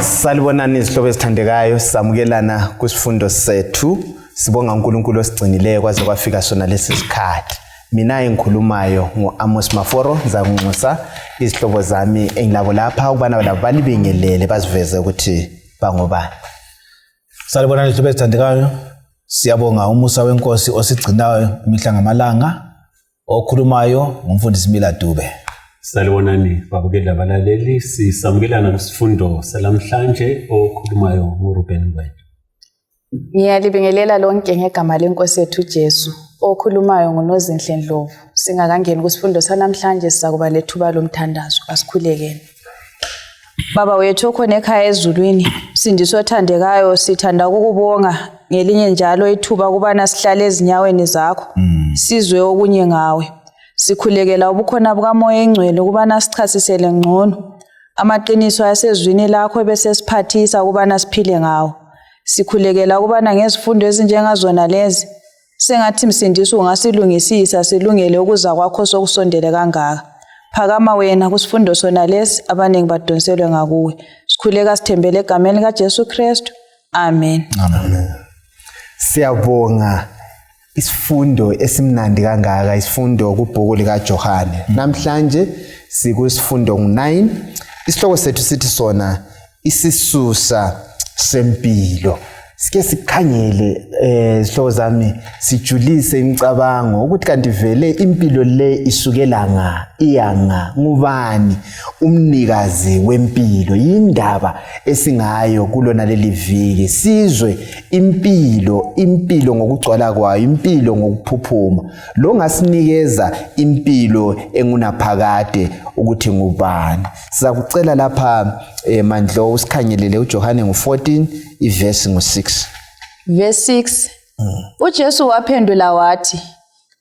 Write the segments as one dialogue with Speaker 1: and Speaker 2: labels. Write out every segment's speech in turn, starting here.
Speaker 1: Salibonani izihlobo ezithandekayo, samukelana kwisifundo sethu. Sibonga uNkulunkulu osigcinileyo kwaze kwafika sona lesi sikhathi. Mina engikhulumayo ngu-Amos Maforo, ngizakunxusa izihlobo zami engilabo lapha ukubana labo balibingelele baziveze ukuthi bangobani.
Speaker 2: Salibonani izihlobo ezithandekayo, siyabonga umusa wenkosi osigcinayo imihla ngamalanga. Okhulumayo ngumfundisi Mila Dube.
Speaker 3: Salibonani babukeli labalaleli, sisamukelana kusifundo salamhlanje. Okhulumayo nguRuben Ngwenya.
Speaker 4: Ngiyalibingelela lonke ngegama lenkosi yethu Jesu. Okhulumayo nguNozinhle Ndlovu. Singakangeni kusifundo sanamhlanje sizakuba lethuba lomthandazo. Asikhulekeni. Baba wethu okhona ekhaya ezulwini, Msindisi othandekayo, sithanda ukukubonga ngelinye njalo ithuba ukubana sihlale ezinyaweni zakho, sizwe okunye ngawe. Sikhulekela ubukhona bukaMoya Engcwele ukubana sichasisele ngcono amaqiniso asezwini lakho bese siphathisa ukubana siphile ngawo. Sikhulekela ukubana ngezifundo ezinjengazona lezi, sengathi Msindisi ungasilungisisa silungele ukuza kwakho sokusondele kangaka. Phakama wena kusifundo sona lesi, abaningi badonselwe ngakuwe. Sikhuleka sithembele egameni likaJesu Kristu. Amen.
Speaker 2: Amen.
Speaker 1: Siyabonga isifundo esimnandi kangaka, isifundo kubhuku likaJohane. Namhlanje sikusifundo ngu-9. Isihloko sethu sithi sona isisusa sempilo. Sike sikhangele zihloko zami, sijulise imicabango ukuthi kanti vele impilo le isukela nga, iyanga, ngubani umnikazi wempilo? Yindaba esingayo kulona leli viki, sizwe impilo, impilo ngokugcwala kwayo, impilo ngokuphuphuma. Lo ngasinikeza impilo engunaphakade ukuthi ngubani? Sizakucela lapha Mandlo usikhangelele uJohane ngu-14 ivesi ngu-6.
Speaker 4: Verse 6. UJesu waphendula wathi,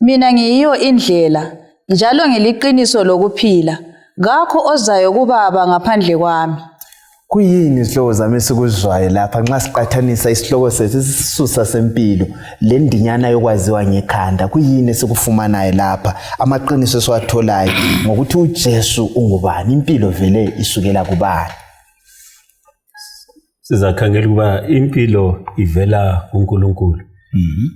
Speaker 4: Mina ngiyiyo indlela, njalo ngiliqiniso lokuphila. Kakho ozayo kuBaba ngaphandle kwami.
Speaker 1: Kuyini isihloko zami esikuzwayo lapha nxa siqathanisa isihloko sethu isisusa sempilo le ndinyana yokwaziwa ngekhanda? Kuyini esikufumanayo lapha, amaqiniso esiwatholayo ngokuthi uJesu ungubani, impilo vele isukela kubani?
Speaker 3: Sizakhangela ukuba impilo ivela kuNkulunkulu.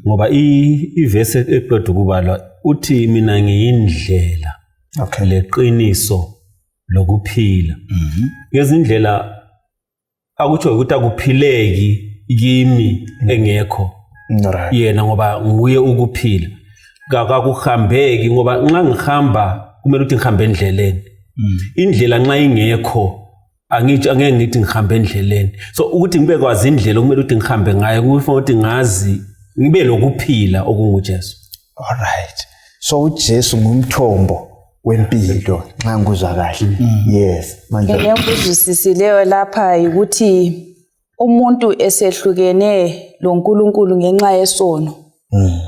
Speaker 3: Ngoba ivesi eqeda ukubalwa uthi mina ngiyindlela leqiniso lokuphila. Ngezindlela akutsho ukuthi akuphileki kimi engekho yena, ngoba nguye ukuphila. Kakuhambeki, ngoba nxa ngihamba kumele ukuthi ngihambe endleleni. Indlela nxa ingekho angitsho, angeke ngithi ngihambe endleleni. So ukuthi ngibe kwazi indlela okumele ukuthi ngihambe ngayo, kufuna ukuthi ngazi ngibe lokuphila okunguJesu.
Speaker 1: All right. So uJesu ngumthombo wempilo nxa ngikuzwa kahle. Yes. Manje
Speaker 4: Engikuzwisisileyo lapha yikuthi umuntu esehlukene loNkulunkulu ngenxa yesono,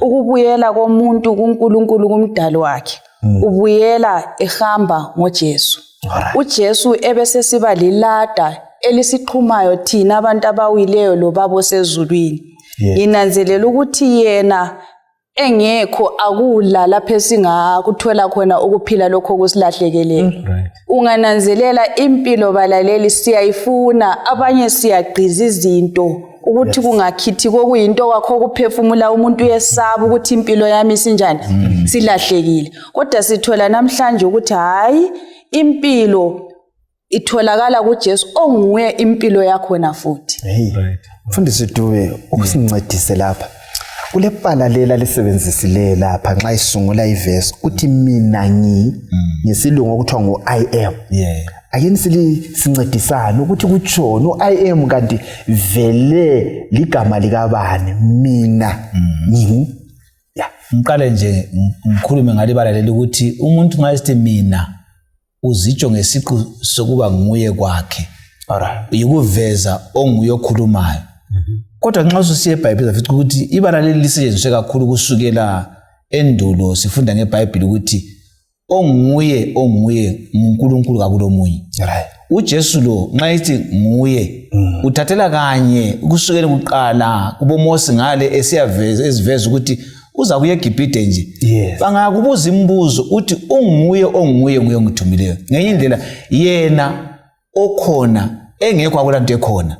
Speaker 4: ukubuyela komuntu kuNkulunkulu kumdali wakhe, ubuyela ehamba ngoJesu. UJesu ebesesiba lilada elisixhumayo thina abantu abawileyo lobaba osezulwini. Nginanzelela ukuthi yena engekho akula lapho esingakuthola khona ukuphila lokho okusilahlekeleyo. Ungananzelela impilo balaleli siyayifuna, abanye siyagqiza izinto ukuthi kungakhithi kokuyinto kwakho kuphefumula umuntu uyesaba ukuthi impilo yami isinjani, silahlekile. Kodwa sithola namhlanje ukuthi hayi, impilo itholakala kuJesu onguye impilo yakhona futhi.
Speaker 1: Hey. Mfundisi Dube, ukusincedise lapha. Kule bala lela lisebenzisileyo lapha nxa isungula ivesi uthi mina ngi ngesilungu okuthiwa ngu I am. Ake sincedisane ukuthi kutshoni u-I am, kanti vele ligama likabani mina ngingu?
Speaker 2: Ngiqale nje ngikhulume ngalibala leli ukuthi umuntu nxa esithi mina uzitsho ngesiqu sokuba nguye kwakhe. Yikuveza onguye okhulumayo. Kodwa nxa ususiya eBhayibhili uzafica ukuthi ibala leli lisetshenziswe kakhulu kusukela endulo. Sifunda ngeBhayibhili ukuthi onguye onguye nguNkulunkulu, kakulomunye. UJesu lo nxa ethi nguye uthathela kanye kusukela kuqala kuboMosi ngale esiyaveza eziveza ukuthi uza kuya eGibhide nje. Bangakubuza imibuzo uthi unguye onguye nguye ongithumileyo. Ngenye indlela yena okhona Engekho akula nto ekhona.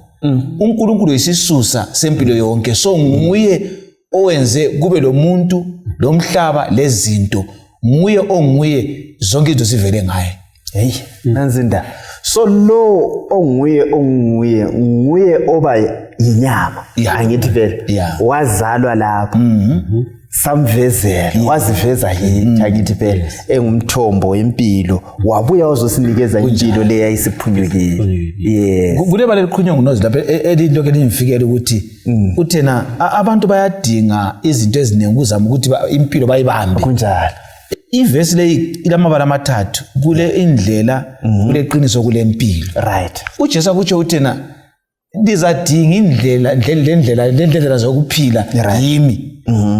Speaker 2: UNkulunkulu yisisusa sempilo yonke, so nguye owenze kube lomuntu, lomhlaba, lezinto. Nguye onguye, zonke izinto zivele ngaye.
Speaker 1: Hey, nansi indaba. So lo onguye onguye nguye oba yinyama. Angithi vele wazalwa lapha. Samvezela, waziveza yithi, angithi vele engumthombo wempilo, wabuya wazosinikeza impilo le yayisiphunyukile. Yes.
Speaker 2: Kulebala eliqhunywa nguNozi lapha elilokhu elingifikela ukuthi uthena abantu bayadinga izinto eziningi ukuzama ukuthi impilo bayibambe.
Speaker 1: Kunjalo.
Speaker 2: Ivesi leyi ilamabala amathathu, kule indlela, kule qiniso, kule mpilo.
Speaker 1: Right.
Speaker 2: uJesu akutsho uthena lizadinga indlela lendlela zokuphila yimi.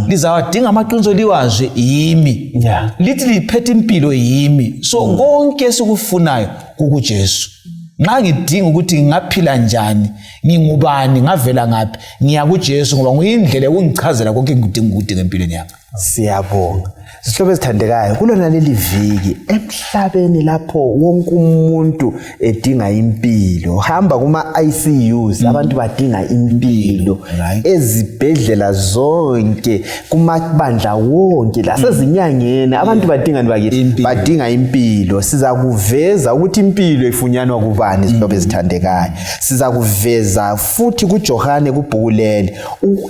Speaker 2: Lizawadinga amaqiniso liwazwe yimi. Lithi liphethe impilo yimi. So konke esikufunayo kukuJesu. Nxa ngidinga ukuthi ngingaphila njani, ngingubani, ngavela ngaphi, ngiya kuJesu ngoba nguyindlela yokungichazela konke engikudinga ukudinga empilweni yami.
Speaker 1: Siyabonga. Zihlobo ezithandekayo, kulona leli viki emhlabeni lapho wonke umuntu edinga impilo, hamba kuma ICUs, abantu badinga impilo, ezibhedlela zonke, kumabandla wonke, lasezinyangeni, abantu badinga bakithi, badinga impilo. Sizakuveza ukuthi impilo ifunyanwa kubani, zihlobo ezithandekayo. Sizakuveza futhi kuJohane kubhuku leli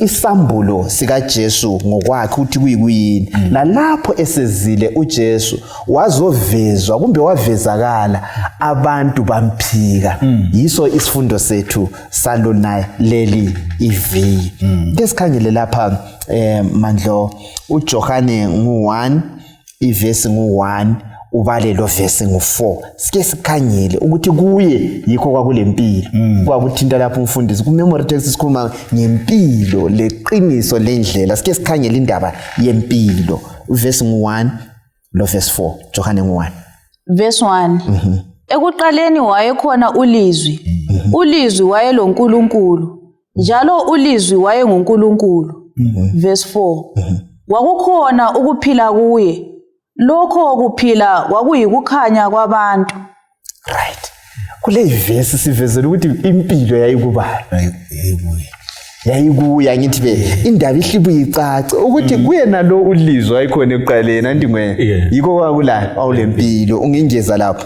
Speaker 1: isambulo sikaJesu ngokwakhe ukuthi kuyikuyini. Lalapho esezile uJesu wazovezwa kumbe wavezakala, abantu bamphika. Yiso isifundo sethu salona leli iviki. Ke sikhangele lapha Mandlo, uJohane ngu1 ivesi ngu1 ubale lo vesi ngu4. Sike sikhangele ukuthi kuye yikho kwakulempilo. Kwakuthinta lapho umfundisi ku memory text sikhuluma ngempilo leqiniso lendlela. Sike sikhangele indaba yempilo. Uvesi ngu1 lo verse 4, Johane ngu1
Speaker 4: verse 1. Ekuqaleni wayekhona uLizwi. uLizwi wayeloNkulunkulu, njalo uLizwi wayenguNkulunkulu. Verse 4. Kwakukhona ukuphila kuye, lokho kuphila kwakuyikukhanya kwabantu.
Speaker 1: Right. Kule verse sivezela ukuthi impilo yayikubani. Yayikuya, ngithi be indaba ihlibuye icace ukuthi kuye nalo uLizwi wayekhona ekuqaleni, anti ngwe yikho kwakula awulempilo. Ungengeza lapho.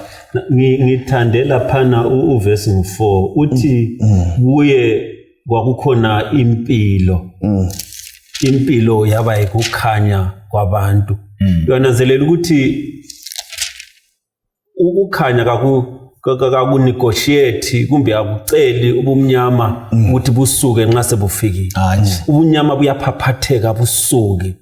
Speaker 3: Ngithandela phana uvesi ngu4 uthi kuye kwakukhona impilo. Impilo yaba ukukhanya kwabantu. Uyananzelela ukuthi ukukhanya kakunegotiate kumbe akuceli ubumnyama ukuthi busuke nxa sebufikile. Ubumnyama buyaphaphatheka busuke.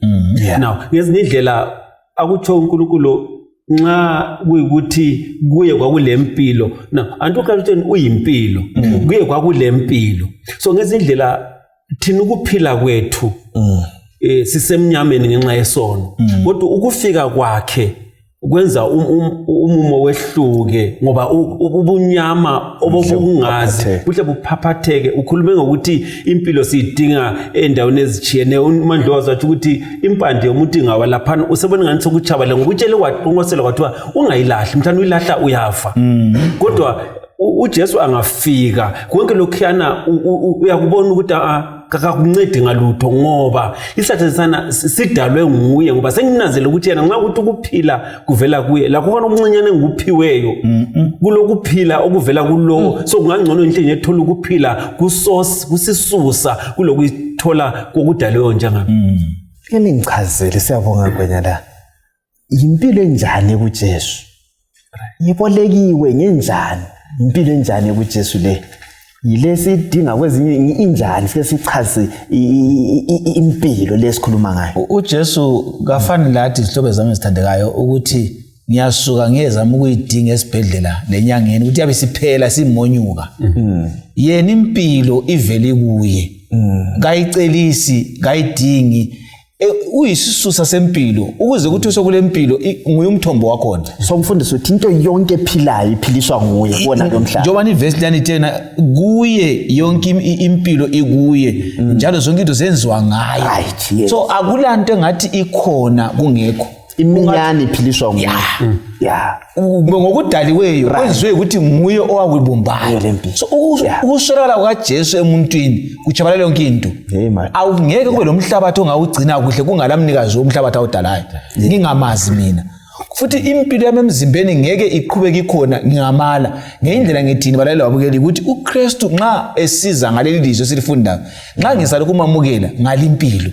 Speaker 3: Now ngezinye indlela akutsho uNkulunkulu nxa kuyikuthi kuye kwakulempilo, now anti uqala uyimpilo, kuye kwakulempilo. So ngezindlela thina ukuphila kwethu sisemnyameni ngenxa yesono, kodwa ukufika kwakhe kwenza umumo wehluke, ngoba ubunyama obobungazi buhle buphaphatheke. Ukhulume ngokuthi impilo siyidinga endaweni ezitshiyeneyo. uMandlo wazathi ukuthi impande yomuntu ingawa laphana usebona ngani sokutshabala, ngoba utshele waqonqosela kwathiwa ungayilahli, mhlawumbe uyilahla uyafa. Kodwa uJesu angafika konke lokhuyana uyakubona ukuthi kakuncedi ngalutho, ngoba isihlahla sana sidalwe nguye, ngoba senginanzele ukuthi yena nxa ukuthi ukuphila kuvela kuye, lakho khona okuncinyane engikuphiweyo kulokuphila okuvela kulowo. So kungangcono inhle ngiyethola ukuphila kusource, kusisusa kulokuyithola kokudaliweyo njengami.
Speaker 1: Ke ningichazele, siyabonga Ngwenya la. Impilo enjani kuJesu? Ibolekiwe ngenjani? Impilo enjani kuJesu le? Yile sidinga kwezinye injani? Sike sichaze impilo lesikhuluma ngayo.
Speaker 2: uJesu kafani lathi izihlobo zami ezithandekayo ukuthi ngiyasuka ngiyezama ukuyidinga esibhedlela lenyangeni ukuthi yabe siphela simonyuka. Yena impilo ivele kuye. Kayicelisi, kayidingi. Uyisisusa sempilo ukuze ukuthi sokulempilo nguye umthombo wakhona.
Speaker 1: So mfundisi uthi into yonke ephilayo iphiliswa nguye kuwona lo mhlaba.
Speaker 2: Njengoba ivesi liyani ithena kuye yonke impilo ikuye, njalo zonke into zenziwa ngaye.
Speaker 1: Right, yes.
Speaker 2: So akulanto engathi ikhona kungekho.
Speaker 1: Iminyane iphiliswa nguye.
Speaker 2: Yeah. Ngokudaliweyo kwenziwe ukuthi nguye owakubumbayo. So ukuswelakala kukaJesu emuntwini kutshabalala yonke into. Awungeke kube lomhlabathi ongawugcina kuhle kungalamnikazi womhlabathi awudalayo. Ngingamazi mina. Futhi impilo yami emzimbeni ngeke iqhubeke ikhona ngingamala. Ngendlela ngithini balaleli babukeli ukuthi uKristu nxa esiza ngaleli lizwi esilifundayo, nxa ngisala ukumamukela ngalimpilo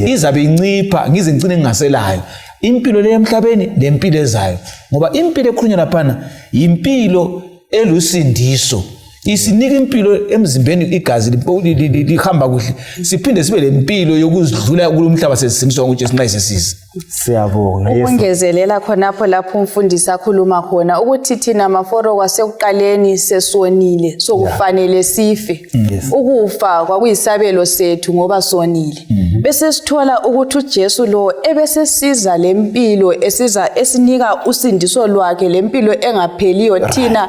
Speaker 2: izabe incipha ngize ngicine ngingaselayo. Impilo le emhlabeni lempilo ezayo, ngoba impilo ekhulunywa laphana yimpilo elusindiso, isinika impilo emzimbeni, igazi lihamba kuhle, siphinde sibe lempilo yokuzidlula kulomhlaba sesisindiswa nguJesu nxa esesiza.
Speaker 1: Siyabonga.
Speaker 4: Ukungezelela khonapho lapho umfundisi akhuluma khona ukuthi thina maforo kwasekuqaleni sesonile, sokufanele sife. Ukufa kwakuyisabelo sethu ngoba sonile. Bese sithola ukuthi uJesu lo ebesesiza lempilo esiza esinika usindiso lwakhe, lempilo engapheliyo thina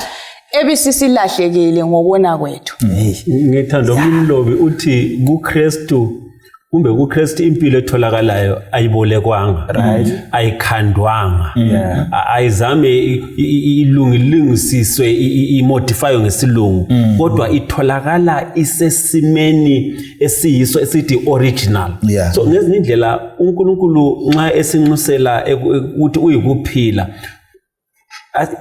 Speaker 4: ebisisilahlekile ngokona kwethu.
Speaker 3: Ngithanda umlobi uthi kuKristu kumbe kuKristu impilo etholakalayo ayibolekwanga, ayikhandwanga, ayizame ilungisiswe imodifywe ngesilungu, kodwa itholakala isesimeni esiyiso esithi original. So ngezinye indlela uNkulunkulu nxa esinxusela ukuthi uyikuphila,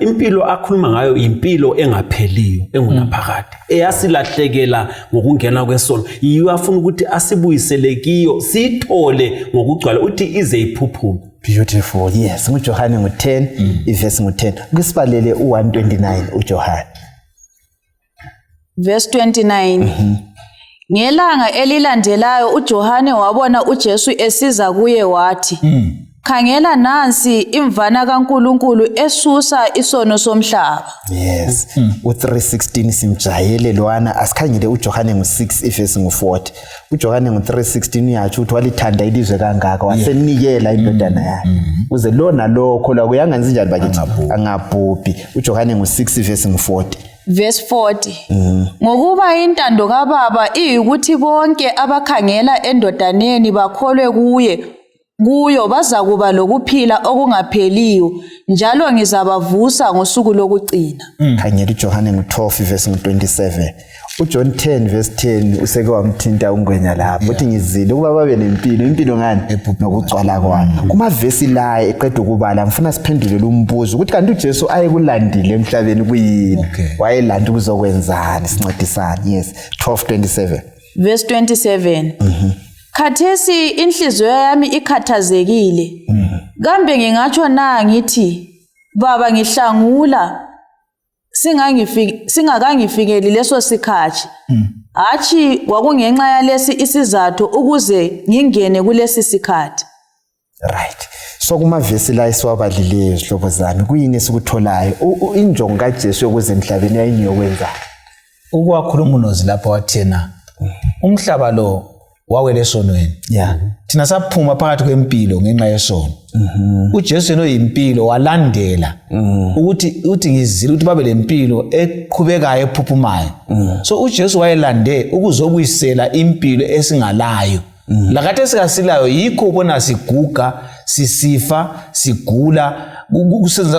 Speaker 3: impilo akhuluma ngayo impilo engapheliyo engunaphakade eyasilahlekela ngokungena kwesono, yiyo afuna ukuthi asibuyisele kiyo siyithole ngokugcwala, uthi ize iphuphume.
Speaker 1: Beautiful. Yes, nguJohane ngu-10, ivesi ngu-10. Kusibalele u-129 uJohane.
Speaker 4: Verse 29. Ngelanga elilandelayo uJohane wabona uJesu esiza kuye wathi, Khangela nansi imvana kaNkulunkulu esusa isono somhlaba.
Speaker 1: Yes. U316 simjayele lwana, asikhangele uJohane ngu6 ivesi ngu40. uJohane ngu316 uyatsho ukuthi walithanda ilizwe kangaka wasenikela indodana yakhe ukuze lo nalokho la kuyangenza njani bakithi angabhubhi. uJohane ngu6 ivesi ngu40.
Speaker 4: Verse 40. Ngokuba intando kaBaba iyikuthi bonke abakhangela endodaneni bakholwe kuye, kuyo bazakuba lokuphila okungapheliyo, njalo ngizabavusa ngosuku lokugcina.
Speaker 1: Khangela uJohane ngu12 verse ngu27. uJohn 10 verse 10 useke wamthinta uNgwenya lapho, uthi ngizile ukuba babe nempilo, impilo ngani nokugcwala kwayo. Kumavesi la eqeda ukubala ngifuna siphendule lumbuzo ukuthi kanti uJesu ayekulandile emhlabeni kuyini? Wayelanda ukuzokwenzani? Sincedisane. Yes, 12:27.
Speaker 4: Verse 27. Khathesi inhliziyo yami ikhathazekile. Kambe ngingatsho na ngithi, Baba ngihlangula singakangifikeli leso sikhathi? Hatshi, kwakungenxa yalesi isizathu ukuze ngingene kulesi sikhathi.
Speaker 1: Right. So kumavesi la esiwabalileyo zihlobo zami, kuyini esikutholayo? Injongo kaJesu yokuza emhlabeni yayingiyokwenzani?
Speaker 2: Ukwakhuluma uNozi lapho wathina umhlaba lo wawele esonweni. Thina saphuma phakathi kwempilo ngenxa yesono. uJesu yena oyimpilo walandela ukuthi uthi ngizile ukuthi babe lempilo eqhubekayo ephuphumayo. So uJesu wayelande ukuzobuyisela impilo esingalayo. Lakade esikasilayo yikho ubona siguga, sisifa, sigula,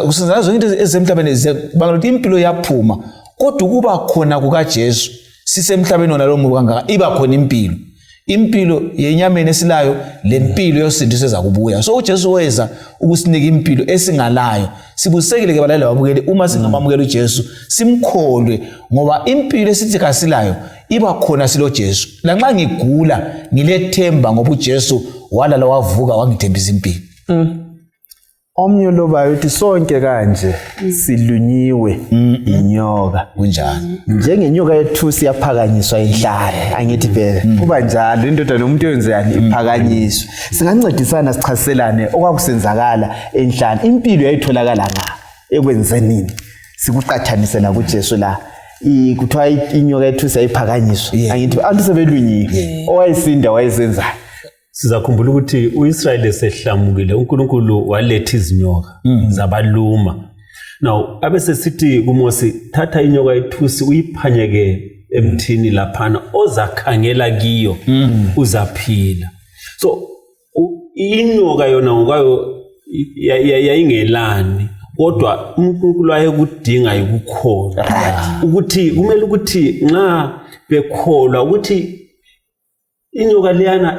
Speaker 2: kusenza zonke into ezisemhlabeni zibangela ukuthi impilo yaphuma. Kodwa ukuba khona kukaJesu sisemhlabeni wona lo mubi kangaka, iba khona impilo. Impilo yenyameni esilayo lempilo yosindiso ezakubuya. So uJesu weza ukusinika impilo esingalayo. Sibusekile ke balaleli babukeli uma singamamukela uJesu, simkholwe, ngoba impilo esithi kasilayo iba khona silo Jesu. Lanxa ngigula ngilethemba ngoba uJesu walala wavuka wangithembisa impilo.
Speaker 1: Omnye ulobayo uthi sonke kanje silunyiwe inyoka.
Speaker 2: Kunjani?
Speaker 1: Njengenyoka yethusi yaphakanyiswa inhlane. Angithi phela kuba njalo indoda nomuntu yenzani iphakanyiswe. Singancedisana sichaselane okwakusenzakala enhlane. Impilo yayitholakala nga ekwenzenini. Sikuqathanise la kuJesu la. Kuthiwa inyoka yethusi yayiphakanyiswa. Angithi abantu sebelunyiwe. Owayesinda wayesenzani?
Speaker 3: Sizakhumbula ukuthi uIsrayeli esehlamukile, uNkulunkulu waletha izinyoka zabaluma. Now abesesithi kuMose, thatha inyoka yethusi uyiphanyeke emthini laphana, ozakhangela kiyo uzaphila. So inyoka yona ngokwayo Yayingelani, kodwa uNkulunkulu wayekudinga yikukholwa, ukuthi kumele ukuthi nxa bekholwa ukuthi inyoka leyana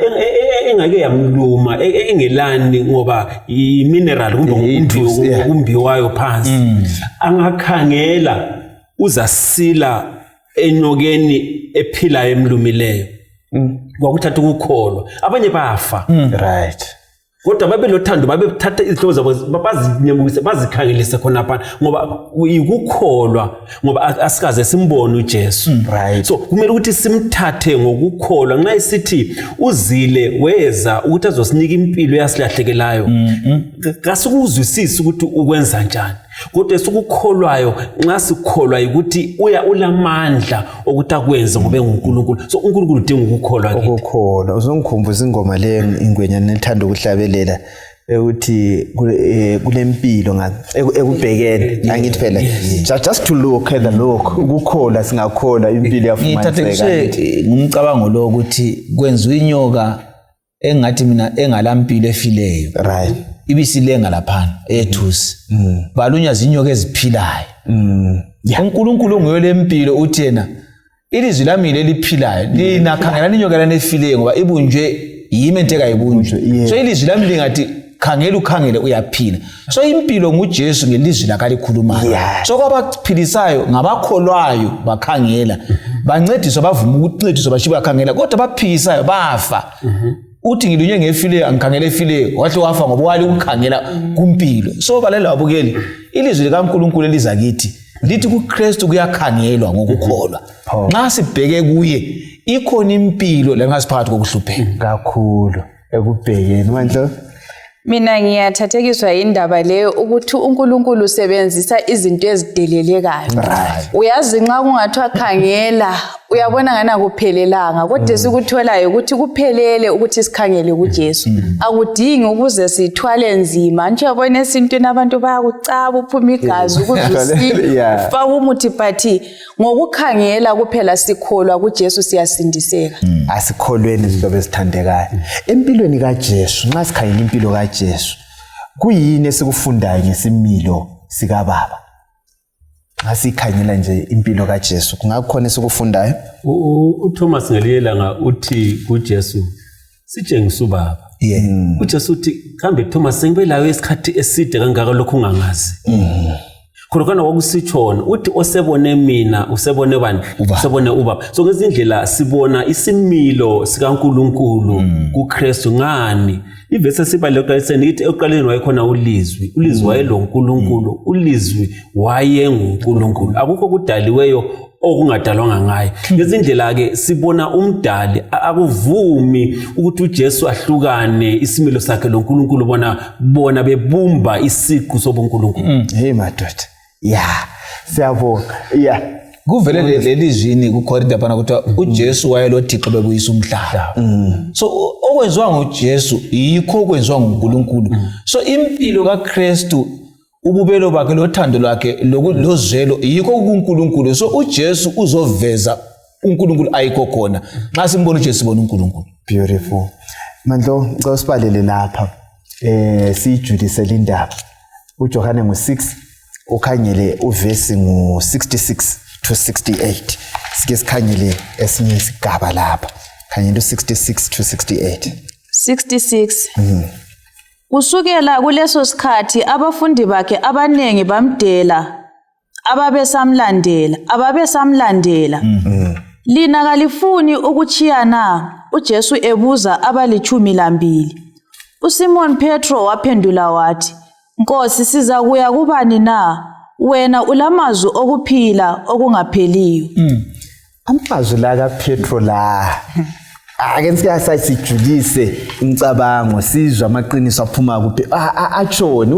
Speaker 3: engake yamluma, engelani ngoba i-mineral kumbe okumbiwayo phansi, angakhangela uzasila enyokeni ephilayo emlumileyo. Kwakuthatha ukukholwa. Abanye bafa.
Speaker 1: Right.
Speaker 3: Kodwa babelothando, babethatha izihlobo zabo bazinyemukise, bazikhangelise khonaphana, ngoba yikukholwa, ngoba asikaze simbone uJesu.
Speaker 1: Right.
Speaker 3: So kumele ukuthi simthathe ngokukholwa. Nxa esithi uzile weza ukuthi azosinika impilo eyasilahlekelayo, kasikuzwisisi ukuthi ukwenza njani, kodwa esikukholwayo nxa sikholwa ukuthi uya ulamandla okuthi akwenze ngoba enguNkulunkulu. So uNkulunkulu udinga ukukholwa kithi.
Speaker 1: Ukukholwa. Uzongikhumbuza ingoma le ingwenyana ethanda ukuhlabelela ukuthi kulempilo ekubhekene, angithi phela just to look at the look, ukukholwa, singakholwa impilo yafumaniseka.
Speaker 2: Ngithathekiswe ngumcabango lo ukuthi kwenziwa inyoka engathi mina engalampilo efileyo,
Speaker 1: right,
Speaker 2: ibisilenga laphana eyethusi, balunywa zinyoka eziphilayo. uNkulunkulu nguye lempilo, uthi yena ilizwi lami leliphilayo, lina khangelani inyoka lana efileyo ngoba ibunjwe yimi into ekayibunjwe. So ilizwi lami lingathi khangela, ukhangele uyaphila. So impilo nguJesu ngelizwi lakhe alikhulumayo. So kwabaphilisayo ngabakholwayo, bakhangela, bancediswa, bavuma ukuncediswa, bashiye bakhangela, kodwa baphikisayo bafa. Uthi ngilunywe ngefileyo, angikhangele efileyo, wahle wafa ngoba wali ukukhangela kumpilo. So balela babukeli, ilizwi likaNkulunkulu eliza kithi lithi kuKristu kuyakhangelwa ngokukholwa. Nxa sibheke kuye ikhona impilo lengasiphathi kokuhlupheka
Speaker 1: kakhulu ekubhekeni mandlo.
Speaker 4: Mina ngiyathathekiswa indaba leyo ukuthi uNkulunkulu usebenzisa izinto ezidelelekayo. Uyazi nxa kungathiwa khangela, uyabona ngani akuphelelanga, kodwa esikutholayo ukuthi kuphelele ukuthi sikhangele kuJesu. Akudingi ukuze sithwale nzima. Nje uyabona esintwini abantu bayakucaba, uphuma igazi ukuze usile, ufake umuthi, but ngokukhangela kuphela sikholwa kuJesu siyasindiseka.
Speaker 1: Asikholweni izinto ezithandekayo empilweni kaJesu. Nxa sikhangela impilo kaJesu, kuyini esikufundayo ngesimilo sikababa? Nxa sikhangela nje impilo kaJesu, kungakhona esikufundayo?
Speaker 3: uThomas ngelinye ilanga uthi kuJesu, sitshengisa ubaba. uJesu uthi, kambe Thomas, sengibe layo isikhathi eside kangaka lokhu ungangazi? Khona kwakusitshona uthi osebone mina usebone bani? Usebone ubaba. So ngezindlela sibona isimilo sikaNkulunkulu kuKristu. Ngani ivesi esibale ekuqaliseni ithi ekuqaleni wayekhona ulizwi, ulizwi wayeloNkulunkulu, ulizwi wayenguNkulunkulu. Akukho kudaliweyo okungadalwanga ngaye. Ngezindlela-ke sibona umdali. Akuvumi ukuthi uJesu ahlukane isimilo sakhe loNkulunkulu, bona bebumba isiqu sobuNkulunkulu.
Speaker 1: Hey madoda, ya siyabonga. Ya
Speaker 2: kuvele lelizwini kuKorinte phana kuthiwa uJesu wayeloThixo bebuyisa umhlaba. So okwenziwa nguJesu yikho okwenziwa nguNkulunkulu. So impilo kaKristu, ububelo bakhe lothando lwakhe lozwelo yikho kuNkulunkulu. So uJesu uzoveza uNkulunkulu ayikho khona. Nxa simbona uJesu sibona uNkulunkulu.
Speaker 1: Beautiful. Mandlo, ngicela sibalele lapha siyijulise indaba. uJohane ngu-6, ukhangele uvesi ngu-66 to 68. Sike sikhangele esinye isigaba lapha. Khangela u-66 to 68.
Speaker 4: 66. Kusukela kuleso sikhathi abafundi bakhe abanengi bamdela ababesamlandela. Lina kalifuni ukuchiya na? uJesu ebuza abalitshumi lambili. uSimon Petro waphendula wathi, Nkosi, sizakuya kubani na? Wena ulamazwi okuphila okungapheliyo.
Speaker 1: Amazwi la kaPetro la, ake sike sijulise imicabango, sizwe amaqiniso aphuma kuphi, atshoni,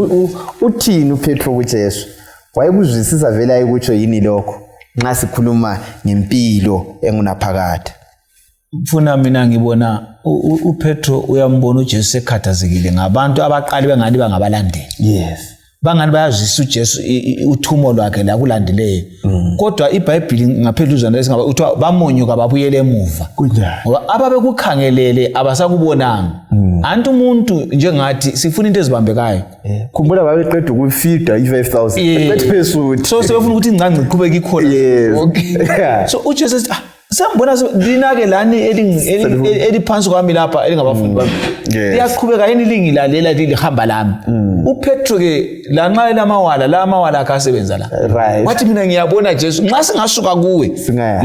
Speaker 1: uthini uPetro kuJesu? Wayekuzwisisa vele ayekutsho yini lokho nxa sikhuluma ngempilo engunaphakade?
Speaker 2: Mfuna mina ngibona uPetro uyambona uJesu ekhathazekile ngabantu abaqali bengani bangabalandeli. Bangani bayazwisisa uJesu uthumo lwakhe la kulandeleyo. Kodwa iBhayibheli ngaphezulu lesingaba uthiwa bamonyuka babuyele emuva.
Speaker 1: Kunjalo.
Speaker 2: Ngoba ababekukhangelele abasakubonanga. Anti umuntu njengathi sifuna into ezibambekayo.
Speaker 1: Khumbula babeqeda ukufida i-5000 beqeda phezulu.
Speaker 2: So sebefuna ukuthi ingcangce iqhubeke ikhona.
Speaker 1: Yes.
Speaker 2: Okay. So uJesu ethi, sengibona lina-ke lani eliphansi kwami lapha elingabafundi bami. Liyaqhubeka yini lingilalela lihamba lami. UPetro-ke lanxa elamawala, la amawala akhe asebenza la. Wathi mina ngiyabona Jesu, nxa singasuka kuwe,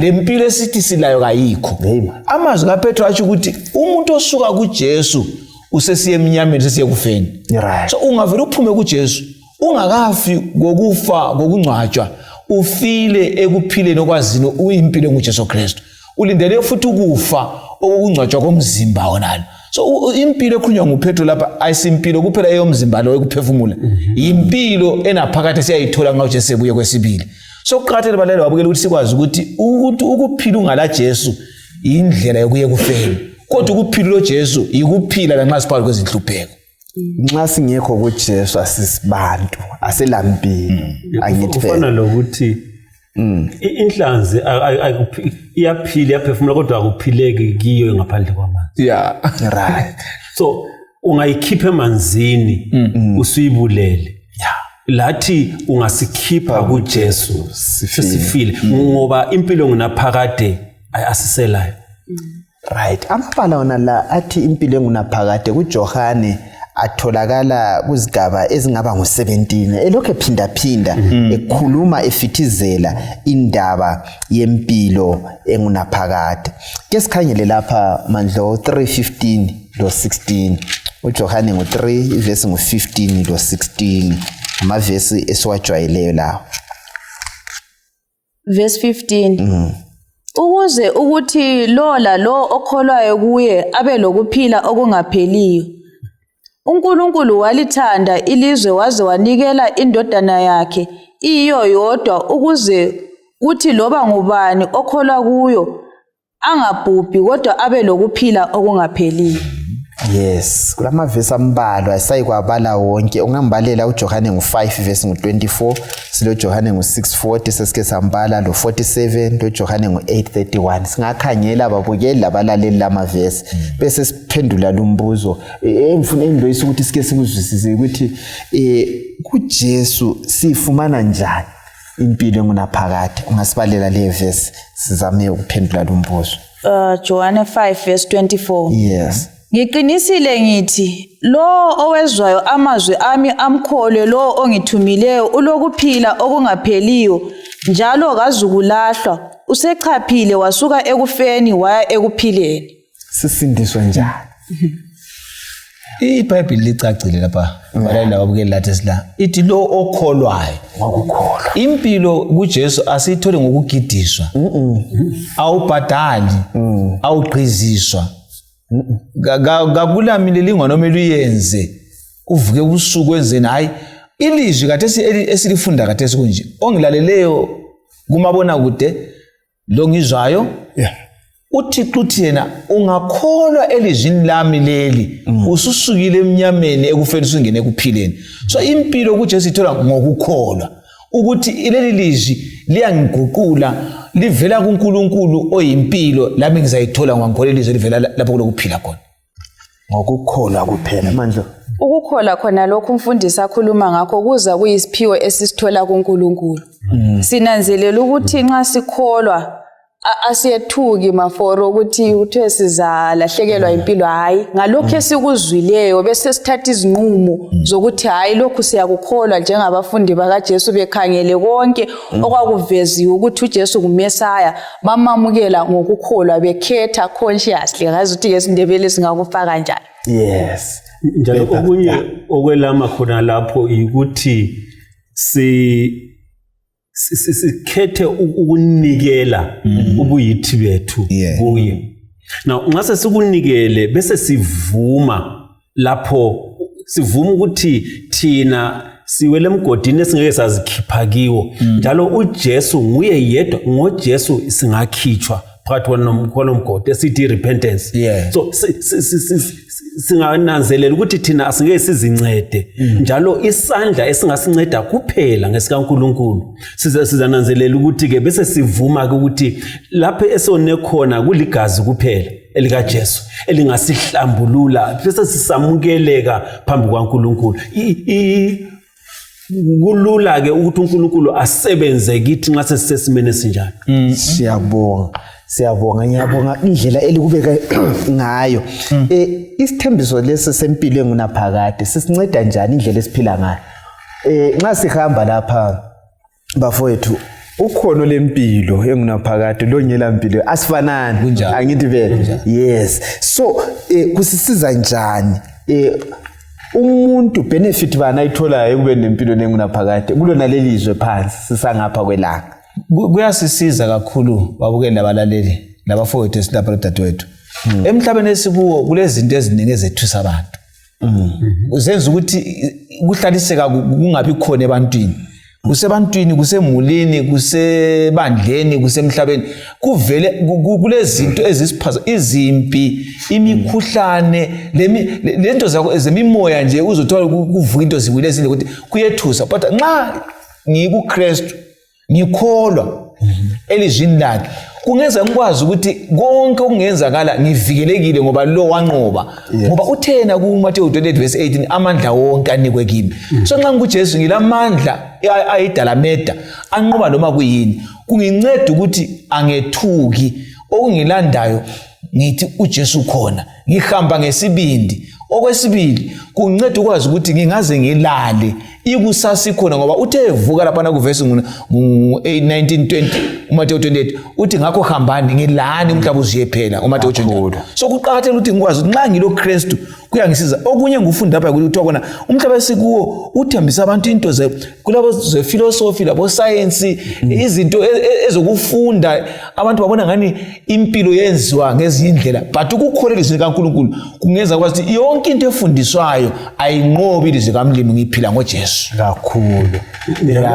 Speaker 2: le mpilo esithi silayo kayikho. Amazwi kaPetro atsho ukuthi umuntu osuka kuJesu usesiye emnyameni, sesiye kufeni. So ungavele uphume kuJesu, ungakafi kokufa kokungcwatshwa, ufile ekuphileni okwazini uyimpilo enguJesu Kristu. Ulindele futhi ukufa okokungcwatshwa komzimba wonalo. So impilo ekhulunywa nguPetro lapha ayisimpilo kuphela eyomzimba lo ekuphefumula. Yimpilo enaphakathi esiyayithola nxa uJesu ebuye kwesibili. So kuqakathekile balaleli babukele ukuthi sikwazi ukuthi ukuphila ungala Jesu indlela yokuya ekufeni. Kodwa ukuphila loJesu yikuphila lanxa siphakathi kwezinhlupheko.
Speaker 1: Nxa singekho kuJesu asisibantu, asilampilo. Angithi
Speaker 3: kufana lokuthi inhlanzi iyaphila, iyaphefumula, kodwa akuphileki kiyo ngaphandle kwamanzi.
Speaker 2: Yeah.
Speaker 1: Right.
Speaker 3: So ungayikhipha emanzini usuyibulele. Lathi ungasikhipha kuJesu sesifile, ngoba impilo ngunaphakade asiselayo.
Speaker 1: Right. Amabala wona la athi impilo engunaphakade kuJohane atholakala kuzigaba ezingaba ngu-17 elokhu ephindaphinda ekhuluma efithizela indaba yempilo engunaphakade. Ke sikhangele lapha Mandlo 3:15 lo 16. uJohane ngu-3 ivesi ngu-15 lo 16, amavesi esiwajwayeleyo lawo.
Speaker 4: Verse 15. Ukuze ukuthi lo lalo okholwayo kuye abe lokuphila okungapheliyo. uNkulunkulu walithanda ilizwe waze wanikela indodana yakhe iyiyo yodwa, ukuze kuthi loba ngubani okholwa kuyo angabhubhi kodwa abe lokuphila okungapheliyo.
Speaker 1: Yes, kulamavesi ambalwa asayikwabala wonke. Ungambalela uJohane ngu-5 verse ngu-24, silo Johane ngu-6:40 sesike sambala, lo 47, lo Johane ngu-8:31. Singakhangela ababukeli labalaleli lamavesi bese siphendula lumbuzo. Engifuna engiloyisa ukuthi sike sikuzwisise ukuthi kuJesu sifumana njani impilo engunaphakade. Ungasibalela le verse sizame ukuphendula lumbuzo.
Speaker 4: Johane 5 verse 24.
Speaker 1: Yes.
Speaker 4: Ngiqinisile ngithi lo owezwayo amazwi ami amkholwe lo ongithumileyo ulokuphila okungapheliyo, njalo kazukulahlwa, usechaphile wasuka ekufeni waya ekuphileni.
Speaker 1: Sisindiswe njani?
Speaker 2: iBhayibheli licacile lapha balaleli lababukeli lathi sila ithi lo okholwayo
Speaker 1: ngokukholwa.
Speaker 2: Impilo kuJesu asiyithole ngokugidiswa, awubhadali, awugqiziswa, kakula miliningwane omele uyenze uvuke ubusuku wenzeni. Hayi, ilizwi khathesi esilifunda khathesi kunje, ongilaleleyo kumabonakude lo ngizwayo, uThixo uthi yena ungakholwa elizwini lami leli, ususukile emnyameni ekufeni usungene ekuphileni. So impilo kuJesu ithola ngokukholwa ukuthi leli lizwi liyangiguqula, livela kuNkulunkulu oyimpilo, lami ngizayithola ngoba ngikholwa ilizwi elivela lapho kulokuphila khona.
Speaker 1: Ngokukholwa kuphela. Mandlo,
Speaker 4: Ukukholwa khona lokhu umfundisi akhuluma ngakho kuza kuyisiphiwo esisithola kuNkulunkulu. Sinanzelela ukuthi nxa sikholwa asiyethuki maforo ukuthi kuthiwe sizalahlekelwa impilo. Hayi, ngalokhu esikuzwileyo bese sithatha izinqumo zokuthi hayi, lokhu siyakukholwa njengabafundi bakaJesu, bekhangele konke okwakuveziwe ukuthi uJesu nguMesaya, bamamukela ngokukholwa bekhetha consciously. Ngazi ukuthi ngesiNdebele singakufaka kanjani.
Speaker 1: Yes.
Speaker 3: Njalo okunye okwelama khona lapho ukuthi sikhethe ukunikela ubuyithi bethu kuye. Now nxa sesikunikele bese sivuma lapho, sivuma ukuthi thina siwele emgodini esingeke sazikhipha kiwo, njalo uJesu nguye yedwa, ngoJesu singakhitshwa phakathi kwalomgodi esithi repentance. So singananzelela ukuthi thina asingeke sizincede, njalo isandla esingasinceda kuphela ngesikaNkulunkulu. Sizananzelela ukuthi ke bese sivuma ke ukuthi lapho esone khona kuligazi kuphela. elikaJesu elingasihlambulula bese sisamukeleka phambi kukaNkulunkulu. Kulula ke ukuthi uNkulunkulu asebenze kithi nxa sesisesimeni esinjalo.
Speaker 1: Siyabonga, siyabonga, ngiyabonga indlela elikubeka ngayo. Isithembiso lesi sempilo engunaphakade sisinceda njani indlela esiphila ngayo? Nxa sihamba lapha bafowethu, ukhono lempilo engunaphakade longela mpilo asifanani, angithi vele? Yes. So kusisiza njani umuntu benefit bani ayitholayo ekubeni nempilo nengunaphakade kulona leli zwe phansi sisangapha kwelanga?
Speaker 2: Kuyasisiza kakhulu babukeli labalaleli labafowethu esilapha lodadewethu. Emhlabeni esikuwo kulezinto eziningi ezethusa abantu, zenza ukuthi kuhlaliseka kungabi khona ebantwini, kusebantwini, kusemulini, kusebandleni, kusemhlabeni. Kuvele kulezinto ezisiphaza, izimpi, imikhuhlane, lento zemimoya nje, uzothola kuvuka into ziwile ezinde ukuthi kuyethusa. But nxa ngikuKristu, ngikholwa elizwini lakhe, kungenza ngikwazi ukuthi konke okungenzakala ngivikelekile, ngoba lo wanqoba, ngoba uthena kuMateyu 28 verse 18, amandla wonke anikwe kimi. So nxa ngikuJesu ngilamandla ayidalameda anqoba noma kuyini. Kunginceda ukuthi angethuki okungilandayo, ngithi uJesu khona, ngihamba ngesibindi. Okwesibili, kunginceda ukwazi ukuthi ngingaze ngilale, ikusasa ikhona, ngoba uthe evuka laphana kuvesi 19 20 uMateyu 28 uthi, ngakho hambani, ngilani, umhlaba uzuyephela, uMateyu 28. So kuqakathekile ukuthi ngikwazi ukuthi nxa ngilo Kristu kuyangisiza. Okunye ngikufunda lapha ukuthi kuthiwa kona umhlaba esikuwo uthembisa abantu into kulabo zefilosofi labosayensi, izinto ezokufunda. Abantu babona ngani impilo yenziwa ngezinye indlela, but ukukholelwa izwi likaNkulunkulu kungenza kwazi ukuthi yonke into efundiswayo ayinqobi ilizwi kamlimi. Ngiphila ngoJesu.
Speaker 1: Kakhulu.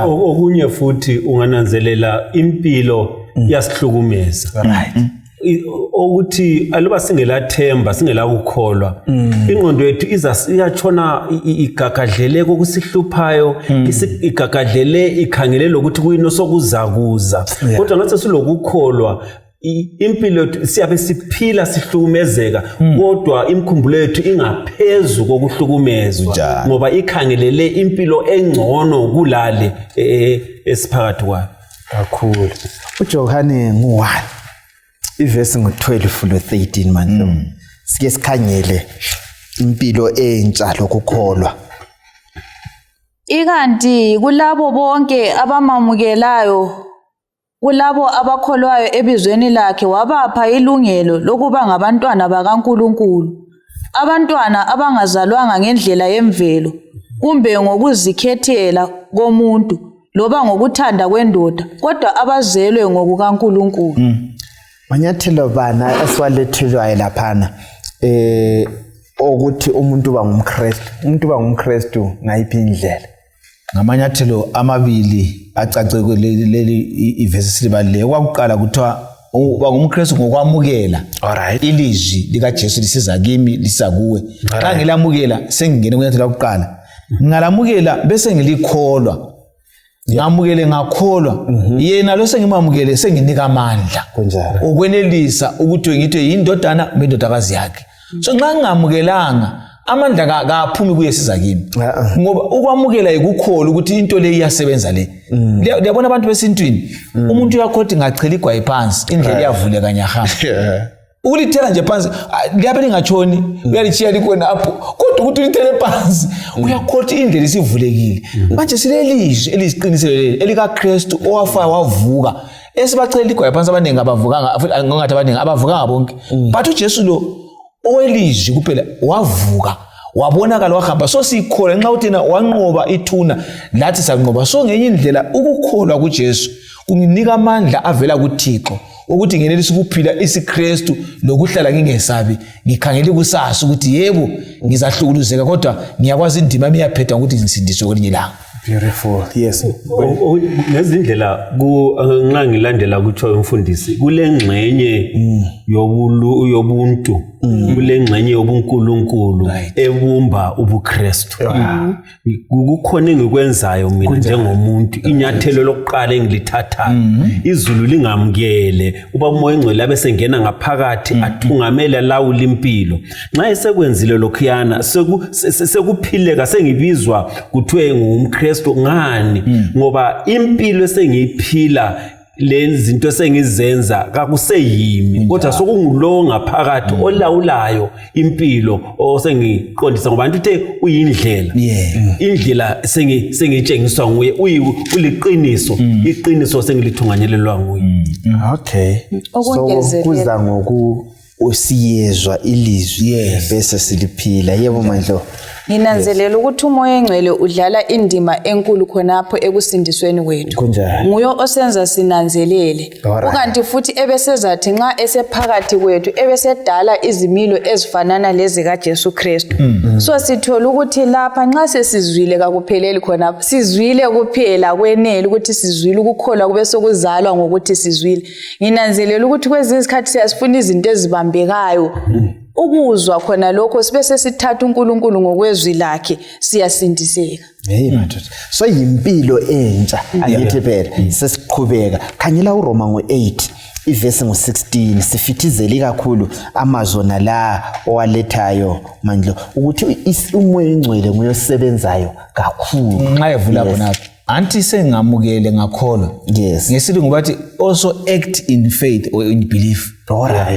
Speaker 3: Okunye futhi, ungananzelela impilo iyasihlukumeza, ukuthi aluba singelathemba, singelakukholwa, ingqondo yethu iyatshona igagadlele kokusihluphayo, igagadlele ikhangele lokuthi kuyini osokuzakuza. Kodwa ngathi silokukholwa, impilo yethu siyabe siphila sihlukumezeka, kodwa imikhumbulo yethu ingaphezu kokuhlukumezwa, ngoba ikhangelele impilo engcono kulale esiphakathi kwayo.
Speaker 1: Kakhulu. UJohane ngu-1 ivesi ngu-12 lo-13 manje. Sike sikhangele impilo entsha lokukholwa.
Speaker 4: Ikanti kulabo bonke abamamukelayo, kulabo abakholwayo ebizweni lakhe, wabapha ilungelo lokuba ngabantwana bakaNkulunkulu, abantwana abangazalwanga ngendlela yemvelo kumbe ngokuzikhethela komuntu loba ngokuthanda kwendoda, kodwa abazelwe ngokukaNkulunkulu.
Speaker 1: Manyathelo bana esiwalethelwayo laphana ukuthi umuntu uba ngumKristu, umuntu uba ngumKristu ngayiphi indlela?
Speaker 2: Ngamanyathelo amabili acace leli ivesi silibalileyo. Kwakuqala kuthiwa uba ngumKristu ngokwamukela ilizwi likaJesu lisiza kimi, lisiza kuwe. Xa ngilamukela, sengingene kunyathelo lakuqala. Ngingalamukela bese ngilikholwa, ngamukele ngakholwa yena lo, sengimamukele, senginika amandla okwenelisa ukuthi ngithi yindodana kumbe indodakazi yakhe. So nxa ngingamukelanga, amandla kaphumi kuye siza kimi, ngoba ukwamukela yikukholwa ukuthi into le iyasebenza le. Liyabona abantu besintwini, umuntu uyakholwa ukuthi ngachela igwayi phansi, indlela iyavuleka, ngiyahamba. Ukulithela nje phansi, liyabe lingatshoni, uyalitshiya likhona apho, kodwa ukuthi ulithele phansi, uyakholwa ukuthi indlela isivulekile. Manje silelizwi eliyisiqiniselo leli elikaKristu owafa wavuka, esibacelela igwayi phansi. Abaningi abavukanga futhi, ngingathi abaningi abavukanga bonke, but uJesu lo owelizwi kuphela wavuka, wabonakala, wahamba. So sikholwa nxa uthi yena wanqoba ithuna, lathi sanqoba. So ngenye indlela ukukholwa kuJesu kunginika amandla avela kuThixo ukuthi ngenelise ukuphila isiKristu lokuhlala ngingesabi, ngikhangele ikusasa ukuthi yebo, ngizahlukuluzeka, kodwa ngiyakwazi indima yami iyaphethwa ngokuthi ngisindiswe kwelinye ilanga.
Speaker 1: Beautiful, yes.
Speaker 3: Ngezindlela nxa ngilandela kutsho umfundisi, kule ngxenye yobuntu. Kulengxenye yobuNkulunkulu ebumba ubuKristu. Kukhona engikwenzayo mina njengomuntu, inyathelo lokuqala engilithathayo, izulu lingamukele, uba uMoya oNgcwele abe sengena ngaphakathi, athungamele, alawule impilo. Nxa esekwenzile lokhuyana, sekuphileka, sengibizwa kuthiwe ngumKristu. Ngani? Ngoba impilo esengiyiphila, lezi zinto esengizenza, kakuseyimi, kodwa sokungulowo ngaphakathi olawulayo impilo, osengiqondisa, ngoba anti uthe uyindlela. Indlela sengiyitshengiswa nguye, uliqiniso, iqiniso sengilithunganyelelwa nguye.
Speaker 1: Okay, so
Speaker 4: Ukongezelela.
Speaker 1: Kuza ngoku usiyezwa ilizwi bese siliphila. Yebo, Mandlo.
Speaker 4: Nginanzelela ukuthi uMoya Engcwele udlala indima enkulu khonapho ekusindisweni kwethu.
Speaker 1: Kunjalo.
Speaker 4: Nguye osenza sinanzelele. Ukanti futhi ebesezathi nxa esephakathi kwethu, ebesedala izimilo ezifanana lezikaJesu Kristu. So sithola ukuthi lapha nxa sesizwile, kakupheleli khonapho. Sizwile kuphela, kwenele ukuthi sizwile, ukukholwa kube sokuzalwa ngokuthi sizwile. Nginanzelela ukuthi kwezinye izikhathi siyasifuna izinto ezibambekayo. Ukuzwa khona lokho, sibe sesithatha uNkulunkulu ngokwezwi lakhe, siyasindiseka.
Speaker 1: Hey madoda, so yimpilo entsha, angithi phela sesiqhubeka. Khangela uRoma ngo-8, ivesi ngo-16, sifithizele kakhulu amazona la owalethayo, Mandlo, ukuthi uMoya Ingcwele nguye osebenzayo kakhulu.
Speaker 2: Nxa evula khonapho, anti sengamukele ngakholwa. Ngesilungu bathi also act in faith or in belief.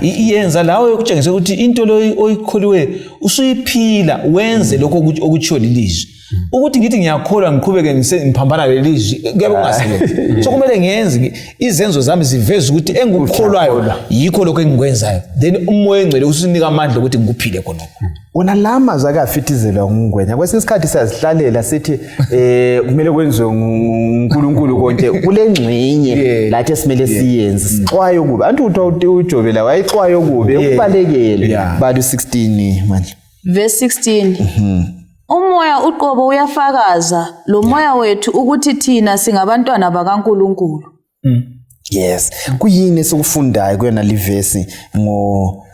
Speaker 2: Iyenza lawe ukutshengisa ukuthi into lo oyikholiwe usuyiphila, wenze lokho okutshiwo lilizwi. Ukuthi ngithi ngiyakholwa, ngiqhubeke ngiphambana lelizwi, kuyabe kungasebenzi. So kumele ngenze, izenzo zami ziveze ukuthi engikukholwayo yikho lokho engikwenzayo, then uMoya Engcwele usunika amandla ukuthi ngikuphile khonokho.
Speaker 1: Wona la mazwi akafithizelwa ngungwenya. Kwesinye isikhathi siyazihlalela sithi kumele kwenziwe nguNkulunkulu konke. Kule ngxenye lathi esimele siyenze, sixwaye okubi. Anti kuthiwa uJobe la wayexwaye okubi, ukubalekele. Bala u-16, manje.
Speaker 4: Verse 16. Umoya uqobo uyafakaza lo moya wethu ukuthi thina singabantwana bakaNkulunkulu.
Speaker 1: Yes, kuyini esikufundayo kuyona livesi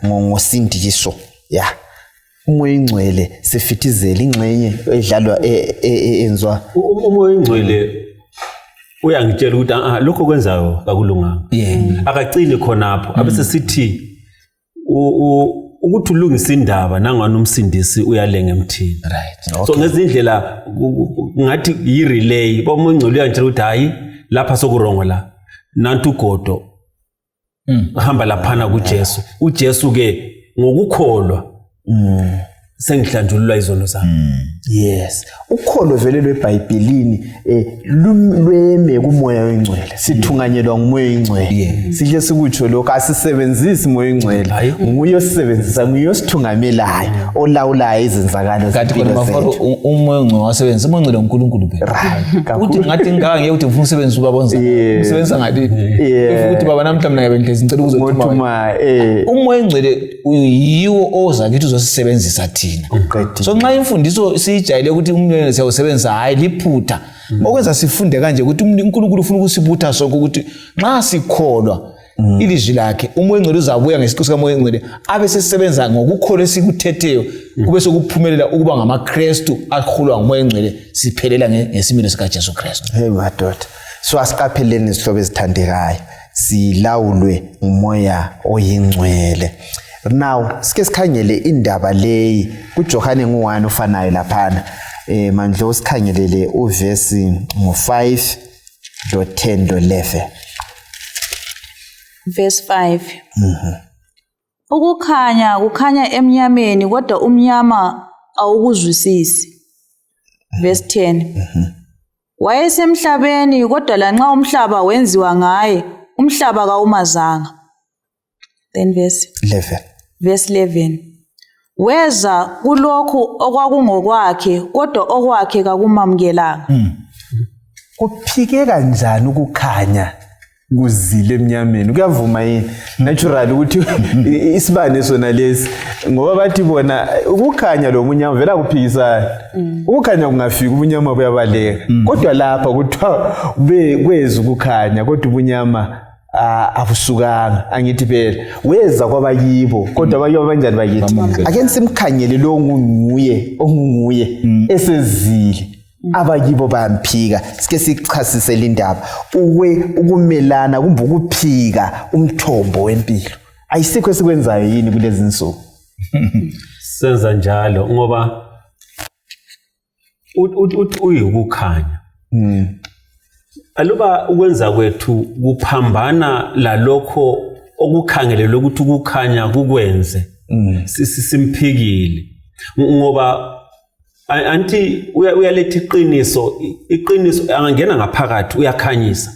Speaker 1: ngosindiso? Ya, uMoya Ingcwele, sifithizela ingxenye edlalwa enzwa.
Speaker 3: UMoya Ingcwele uyangitshela ukuthi ah, lokho kwenzayo kakulunganga. Akacini khonapho, abese sithi ukuthi ulungise indaba nangani umsindisi uyalenga emthini. So ngezindlela ngathi yi-relay. Umoya Ingcwele uyangitshela ukuthi hayi, lapha soku-wrong la, nantu ugodo, hamba laphana kuJesu. UJesu ke ngokukholwa sengihlanjululwa izono zami.
Speaker 1: Yes, ukholo vele lweBhayibhelini lweme kuMoya Oyingcwele, sithunganyelwa nguMoya Oyingcwele. Sihle sikutsho lokho, asisebenzisi Moya Oyingcwele, nguye osisebenzisa, nguye osithungamelayo, olawulayo izenzakalo
Speaker 2: Kanti khona
Speaker 1: zempilo
Speaker 2: mafaro
Speaker 1: zethu.
Speaker 2: uMoya Ongcwele wasebenzisa, uMoya Ongcwele uNkulunkulu phela. Ukuthi ngathi ngingaka ngeke ukuthi ngifuna usebenzisa ubaba onzana, usebenzisa ngaliphi? If ukuthi baba namhla mina ngiyabe ngihlezi ngicela ukuzothuma wena.
Speaker 1: Ngothuma
Speaker 2: UMoya Engcwele yiwo oza kithi uzosisebenzisa thina.
Speaker 1: Uqedile.
Speaker 2: So nxa imfundiso siyijayele ukuthi uMoya siyawusebenzisa, hayi, liphutha. Okwenza sifunde kanje ukuthi uNkulunkulu ufuna ukusibutha sonke, ukuthi nxa sikholwa ilizwi lakhe, uMoya Engcwele uzabuya ngesiqu sikaMoya Engcwele, abe sesisebenza ngokukholwa esikuthetheyo, kube sokuphumelela ukuba ngamaKristu akhulwa nguMoya Engcwele, siphelela ngesimilo sikaJesu Kristu.
Speaker 1: Hey madoda, so asiqapheleni izihlobo ezithandekayo, silawulwe nguMoya Oyingcwele. Now sike sikhangele indaba leyi kuJohane ngu-1 ofanayo laphana. Mandlo, sikhangelele uvesi ngo-5 lo 10 lo 11.
Speaker 4: Verse 5. Ukukhanya kukhanya emnyameni, kodwa umnyama awukuzwisisi. Verse 10. Wayesemhlabeni, kodwa lanxa umhlaba wenziwa ngaye, umhlaba kawumazanga. Then verse
Speaker 1: 11.
Speaker 4: Verse 11. Weza kulokhu okwakungokwakhe, kodwa okwakhe kakumamukelanga.
Speaker 1: Kuphike kanjani ukukhanya kuzile emnyameni? Kuyavuma yini natural ukuthi isibane sona lesi, ngoba bathi bona ukukhanya lo munyama vele akuphikisani, ukukhanya kungafika ubunyama buyabaleka, kodwa lapha kuthiwa kweza ukukhanya kodwa ubunyama Abusukanga angithi phela weza kwabakibo kodwa abakibo banjani bakithi? Ake simkhangele lo ongunguye ongunguye esezile, abakibo bayamphika. Sike sichasisele indaba ukumelana kumbe ukuphika umthombo wempilo. Ayisikho esikwenzayo yini kulezi nsuku?
Speaker 3: Senza njalo ngoba uyikukhanya. Aluba ukwenza kwethu kuphambana lalokho okukhangelelwe ukuthi ukukhanya kukwenze, simphikile. Ngoba anti uyaletha iqiniso, iqiniso angangena ngaphakathi uyakhanyisa.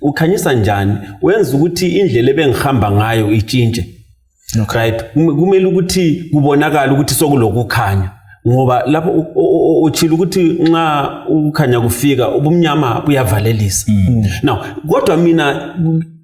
Speaker 3: Ukhanyisa njani? Wenza ukuthi indlela ebengihamba ngayo itshintshe. Right, kumele ukuthi kubonakale ukuthi sokulokukhanya, ngoba lapho utshilo ukuthi nxa ukukhanya kufika ubumnyama buyavalelisa. Now kodwa mina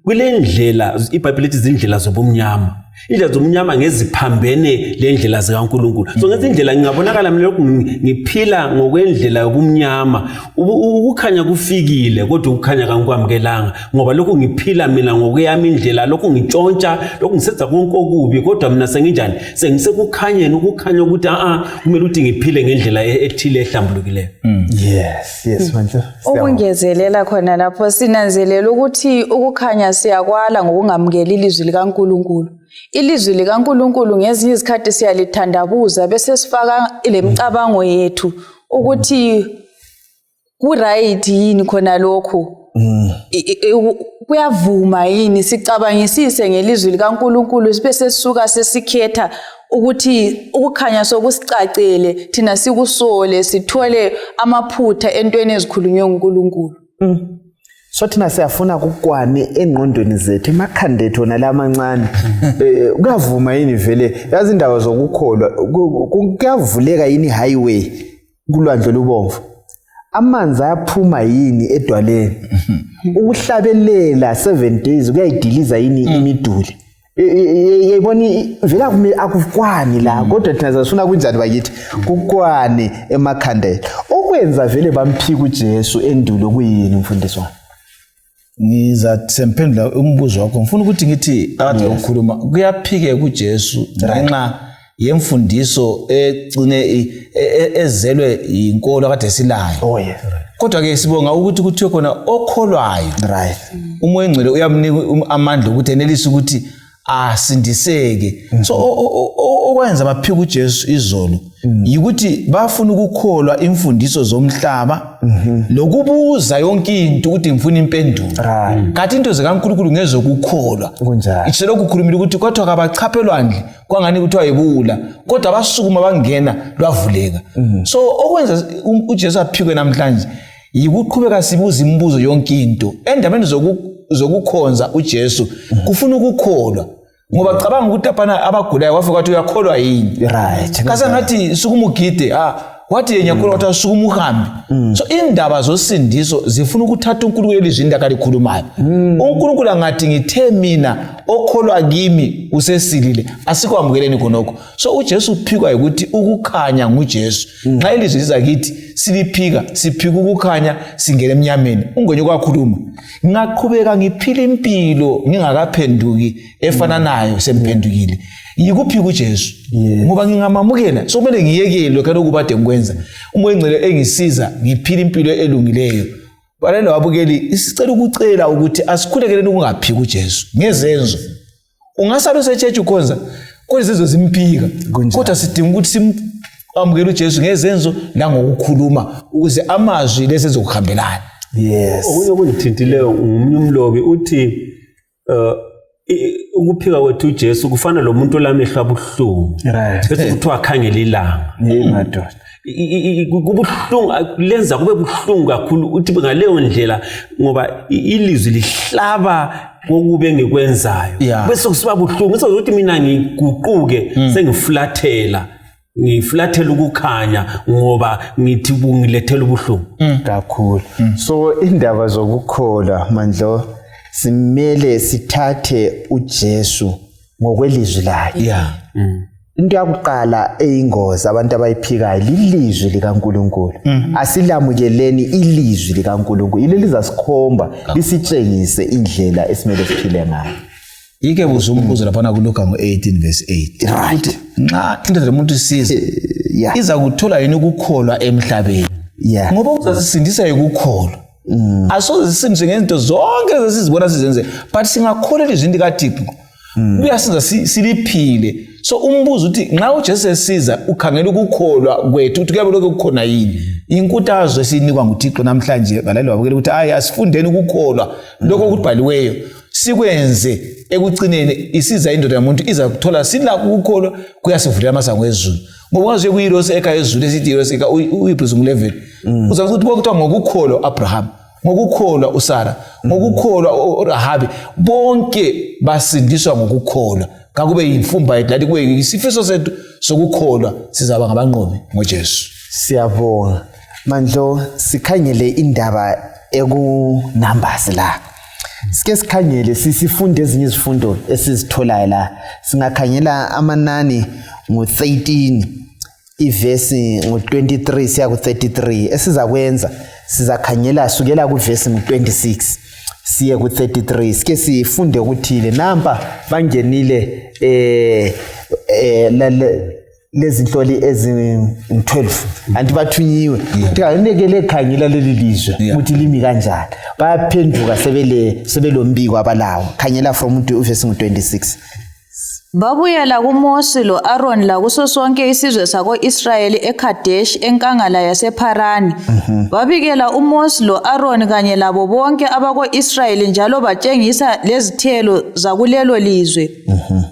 Speaker 3: kule ndlela iBhayibheli lithi izindlela zobumnyama, indlela zobumnyama ngeziphambene lendlela zikaNkulunkulu. So ngenza indlela ngingabonakala mina lokhu ngiphila ngokwendlela yobumnyama. Ukukhanya kufikile kodwa ukukhanya kangikwamukelanga, ngoba lokhu ngiphila mina ngokweyami indlela, lokhu ngitshontsha, lokhu ngisenza konke okubi, kodwa mina senginjani? Sengisekukhanyeni, ukukhanya ukuthi kumele ukuthi ngiphile ngendlela ethile ehlambulukileyo.
Speaker 1: Yes, yes, mandla.
Speaker 4: Ukungezelela khona lapho, sinanzelela ukuthi ukukhanya siyakwala ngokungamukeli ilizwi likaNkulunkulu. Ilizwi likaNkulunkulu ngezinye izikhathi siyalithandabuza bese sifaka lemicabango yethu ukuthi ku-right yini khona lokhu, kuyavuma yini, sicabangisise ngelizwi likaNkulunkulu sibe sesisuka sesikhetha ukuthi ukukhanya sokusicacele thina sikusole, sithole amaphutha entweni ezikhulunywe nguNkulunkulu.
Speaker 1: So thina siyafuna kukwane engqondweni zethu, emakhanda ethu wona la amancane. Kuyavuma yini vele? Yazi indaba zokukholwa, kuyavuleka yini highway kulwandle olubomvu? Amanzi ayaphuma yini edwaleni? Ukuhlabelela 7 days kuyayidiliza yini imiduli? Yayibona vele akukwani la, kodwa thina sifuna kunjani bakithi? Kukwane emakhanda ethu. Okwenza vele bamphika uJesu endulo kuyini, mfundisi wami?
Speaker 2: Ngizathi semphendula umbuzo wakho, ngifuna ukuthi ngithi akade ukukhuluma kuyaphike kuJesu ngenxa yemfundiso egcine ezelwe yinkolo kade silayo.
Speaker 1: Oh yes.
Speaker 2: Kodwa ke sibonga ukuthi kuthiwe khona okholwayo. Umoya ongcwele uyamnika amandla ukuthi enelise ukuthi asindiseke. So okwenza baphika uJesu izolo yikuthi bafuna ukukholwa imfundiso zomhlaba lokubuza yonke into ukuthi ngifuna impendulo. Kanti into zikaNkulunkulu ngezokukholwa. Iselokhu kukhulumile ukuthi kwathiwa kabachaphe elwandle kwangani kuthiwa yibula, kodwa basukuma bangena lwavuleka. So okwenza uJesu aphikwe namhlanje yikuqhubeka sibuza imibuzo yonke into. Endabeni zokukhonza uJesu kufuna ukukholwa, ngoba cabanga ukuthi laphana abagulayo wafika wathi uyakholwa yini? Kasangathi sukuma ugide, wathi yena uyakholwa, wathi sukuma uhambe. So indaba zosindiso zifuna ukuthatha uNkulunkulu elizwini lakhe alikhulumayo. uNkulunkulu angathi ngithe mina okholwa kimi usesilile, asikwamukeleni khonokho. So uJesu uphikwa ukuthi ukukhanya nguJesu. Nxa ilizwi liza kithi siliphika, siphika ukukhanya, singena emnyameni. Ungwenye kwakhuluma, ngingaqhubeka ngiphila impilo ngingakaphenduki efananayo semphendukile, yikuphika uJesu. Ngoba ngingamamukela so kumele ngiyekele lokho lokubade ngikwenza. Umoya ongcwele engisiza ngiphila impilo elungileyo. Balelo wabukeli, isicela ukucela ukuthi asikhulekeleni ukungaphiki uJesu ngezenzo. Ungasala usetshetshe ukhonza kodwa izenzo zimphika. Kodwa sidinga ukuthi simamukele uJesu ngezenzo langokukhuluma ukuze amazwi lesenzo kuhambelane.
Speaker 1: Yes.
Speaker 3: Okunye okungithintileyo ngumunye umlobi uthi ukuphika kwethu uJesu kufana lomuntu olamehlo abuhlungu. Bese kuthiwa akhangele ilanga.
Speaker 1: Madoda.
Speaker 3: Kubuhlungu, lenza kube buhlungu kakhulu uthi ngaleyo ndlela, ngoba ilizwi lihlaba kokube engikwenzayo. Bese kusiba buhlungu, bese ukuthi mina ngiguquke sengiflathela. Ngiflathela ukukhanya ngoba ngithi bungilethela ubuhlungu
Speaker 1: kakhulu. So indaba zokukholwa mandlo, simele sithathe uJesu ngokwelizwi lakhe. Into yakuqala eyingozi abantu abayiphikayo lilizwi likaNkulunkulu. Asilamukeleni ilizwi likaNkulunkulu, yilo lizasikhomba lisitshengise indlela esimele siphile ngayo.
Speaker 2: Yike buza umbuzo laphana kuLuka ngo-18 verse 8.
Speaker 1: Right.
Speaker 2: Nxa indoda yomuntu isiza, iza kuthola yini ukukholwa emhlabeni? Ngoba uzasisindisa yikukholwa. Asoze sisindiswe ngezinto zonke esizibona sizenze, but singakholwa elizwini likaThixo. Kuyasenza siliphile. So umbuzo uthi nxa uJesu esiza ukhangela ukukholwa kwethu ukuthi kuyabe lokhu kukhona yini. Inkuthazo esiyinikwa nguThixo namhlanje balaleli babukele ukuthi hayi, asifundeni ukukholwa lokho okubhaliweyo sikwenze. Ekucineni isiza indoda yomuntu iza kuthola silakho ukukholwa, kuyasivulela amasango ezulu. Ngoba ungaze kuyirosi eka ezulu esithi irosi eka uyiBhruce ngu-11, uzakuthi ukuthi kuthiwa ngokukholwa Abraham, ngokukholwa uSara, ngokukholwa uRahabi, bonke basindiswa ngokukholwa. Kakube yimfumba yethu lathi kube yisifiso sethu sokukholwa, sizaba ngabanqobi ngoJesu.
Speaker 1: Siyabonga Mandlo. Sikhangele indaba eku-Numbers la, sike sikhangele sifunde ezinye izifundo esizitholayo la. Singakhangela amanani ngo-13 ivesi ngo-23 siya ku-33. Esizakwenza, sizakhangela sukela kuvesi ngo-26 siye ku-33, sike sifunde ukuthile. Nampa bangenile lezinhloli ezingu-12, anti bathunyiwe kanekele khangela leli lizwe ukuthi limi kanjani. Bayaphenduka sebele sebelombiko abalawo. Khangela from uvesi ngu-26.
Speaker 4: Babuyela kuMosi lo-Aroni lakuso sonke isizwe sako-Israyeli eKhadeshi enkangala yasePharani. Babikela uMosi lo-Aroni kanye labo bonke abako-Israyeli njalo batshengisa lezithelo zakulelo lizwe.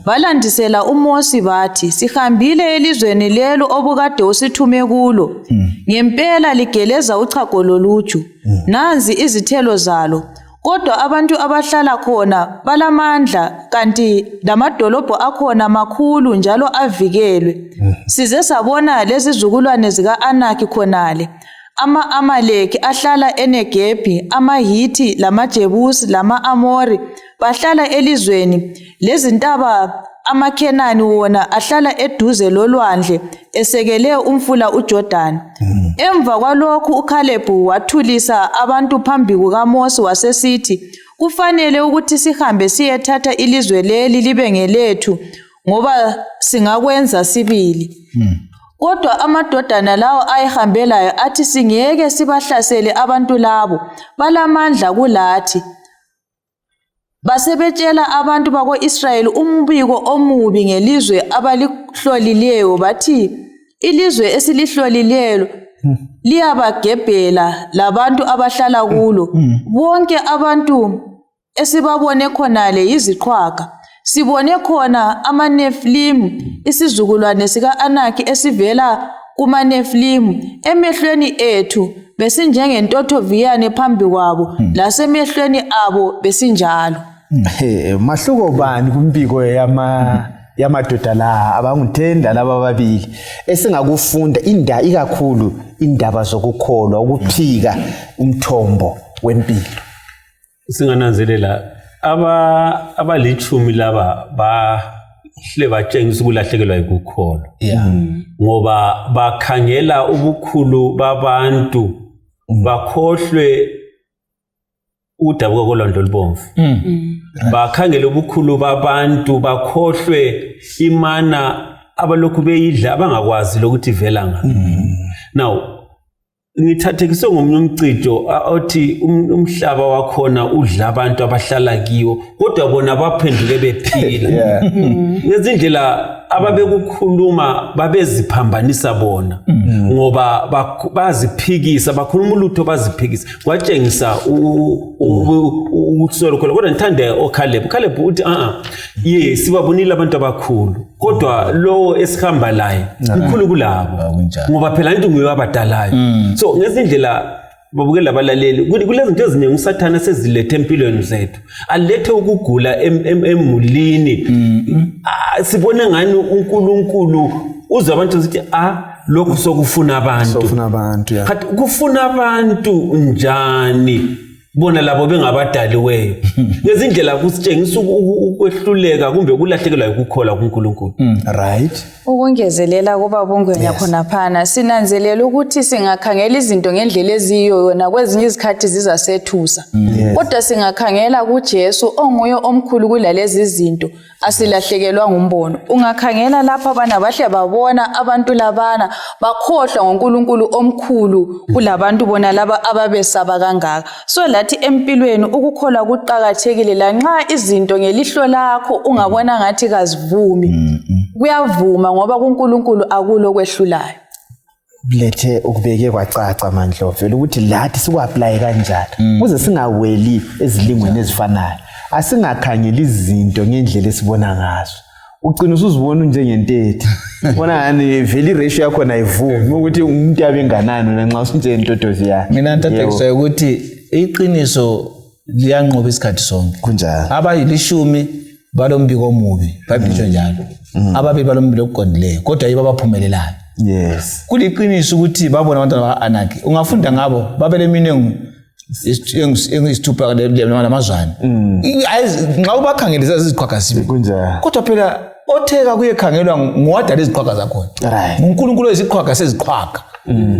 Speaker 4: Balandisela uMosi bathi, "Sihambile elizweni lelo obukade usithume kulo. Ngempela ligeleza uchago loluju. Nanzi izithelo zalo. Kodwa abantu abahlala khona balamandla, kanti lamadolobho akhona makhulu njalo avikelwe. Size sabona lezizukulwane zika-Anaki khonale. Ama-Amaleki ahlala eNegebhi, amaHithi lamaJebusi lama-Amori bahlala elizweni lezintaba, amaKhenani wona ahlala eduze lolwandle esekele umfula uJordani." Emva kwalokhu uKhalebu wathulisa abantu phambi kukaMosi wasesithi, "Kufanele ukuthi sihambe siyethatha ilizwe leli libe ngelethu, ngoba singakwenza sibili." Kodwa amadodana lawo ayehambelayo athi, "Singeke sibahlasele abantu labo, balamandla kulathi." Basebetshela abantu bako-Israyeli umbiko omubi ngelizwe abalihlolileyo, bathi, "Ilizwe esilihlolileyo liyabagebhela labantu abahlala kulo. Bonke abantu esibabone khonale yiziqhwaga. Sibone khona amaNefilimu, isizukulwane sika-Anaki esivela kumaNefilimu. Emehlweni ethu besinjengentothoviyane phambi kwabo, lasemehlweni abo besinjalo."
Speaker 1: Mahluko bani kumbiko yamadoda la abangu-10 laba ababili esingakufunda inda ikakhulu indaba zokukholwa, ukuphika umthombo wempilo?
Speaker 3: Singananzelela abalitshumi laba bahle batshengisa ukulahlekelwa yikukholwa, ngoba bakhangela ubukhulu babantu bakhohlwe udabuka kolwandle olubomvu. Bakhangela ubukhulu babantu bakhohlwe imana abalokhu beyidla abangakwazi lokuthi ivela nga. Now ngithathekiswe ngomunye umcijo othi umhlaba wakhona udla abantu abahlala kiwo, kodwa bona baphenduke bephila. Ngezindlela ababekukhuluma babeziphambanisa bona, ngoba baziphikisa, bakhuluma ulutho baziphikisa, kwatshengisa ukuswela khona. Kodwa ngithande oCaleb. uCaleb uthi, a ye, sibabonile abantu abakhulu, kodwa lowo esihamba laye mkhulu kulabo,
Speaker 2: Kunjalo.
Speaker 3: ngoba phela into nguye wabadalayo. So ngezindlela babukela abalaleli, kulezinto eziningi uSathane sezilethe empilweni zethu, alethe ukugula emulini. Sibone ngani uNkulunkulu uze abantu sithi a lokhu sokufuna abantu.
Speaker 1: Sofuna abantu, ya.
Speaker 3: Khathi kufuna abantu njani? Bona labo bengabadaliweyo. Ngezindlela kusitshengisa ukwehluleka kumbe ukulahlekelwa yikukholwa kuNkulunkulu.
Speaker 1: Right.
Speaker 4: Ukungezelela kuba bungwenya khonaphana, sinanzelela ukuthi singakhangela izinto ngendlela eziyiyo yona, kwezinye izikhathi zizasethusa. Kodwa singakhangela kuJesu onguye omkhulu kulalezi zinto, asilahlekelwa ngumbono. Ungakhangela lapha abana bahle babona abantu labana bakhohlwa ngoNkulunkulu omkhulu kulabantu bona laba ababesaba kangaka. So lathi empilweni ukukholwa kuqakathekile, lanxa izinto ngelihlo lakho ungabona ngathi kazivumi, kuyavuma ngoba kuNkulunkulu akulo kwehlulayo.
Speaker 1: Lethe ukubeke kwacaca Mandlovu vele ukuthi lathi siku-aplaye kanjani ukuze singaweli ezilingweni ezifanayo. Asingakhangeli izinto ngendlela esibona ngazo, ugcina usuzibona unjengentethe, ubona ngani vele iratio yakhona ayivumi ukuthi umuntu abe nganani wena nxa usunjengentotozi.
Speaker 2: Mina ntatekisayo ukuthi iqiniso liyanqoba isikhathi sonke.
Speaker 1: Kunjalo.
Speaker 2: Abayilishumi balombiko omubi, Bhayibhili isho njalo, ababili balombiko okuqondileyo, kodwa yibo abaphumelelayo. Kuliqiniso ukuthi babona abantwana baka-Anaki, ungafunda ngabo, babeleminwe isithupha lamazwane. Nxa ubakhangele zaziziqhwaga sibi.
Speaker 1: Kunjalo.
Speaker 2: Kodwa phela otheka kuyekhangelwa nguwadala iziqhwaga zakhona. NguNkulunkulu weziqhwaga seziqhwaga.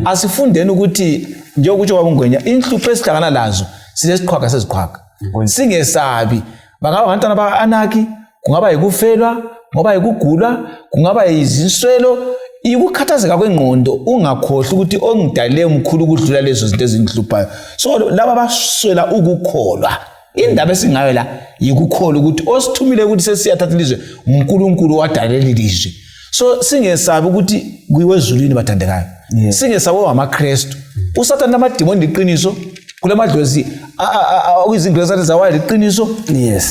Speaker 2: Asifundeni ukuthi njengokutsho kwabungwenya, inhlupho esihlangana lazo silesiqhwaga seziqhwaga, singesabi. Bangaba abantwana baka-Anaki, kungaba yikufelwa, kungaba yikugula, kungaba yizinswelo, yikukhathazeka kwengqondo. Ungakhohlwa ukuthi ongidalileyo mkhulu ukudlula lezo zinto ezingihluphayo. So laba baswela ukukholwa. Indaba esingayo la yikukholwa ukuthi osithumile ukuthi sesiyathatha ilizwe nguNkulunkulu wadala leli lizwe. So singesabi ukuthi kuyiwe ezulwini, bathandekayo. Singesabi wamaKristu. USathane lamadimoni liqiniso, kulamadlozi okuyizingilosi sathi zawayo liqiniso.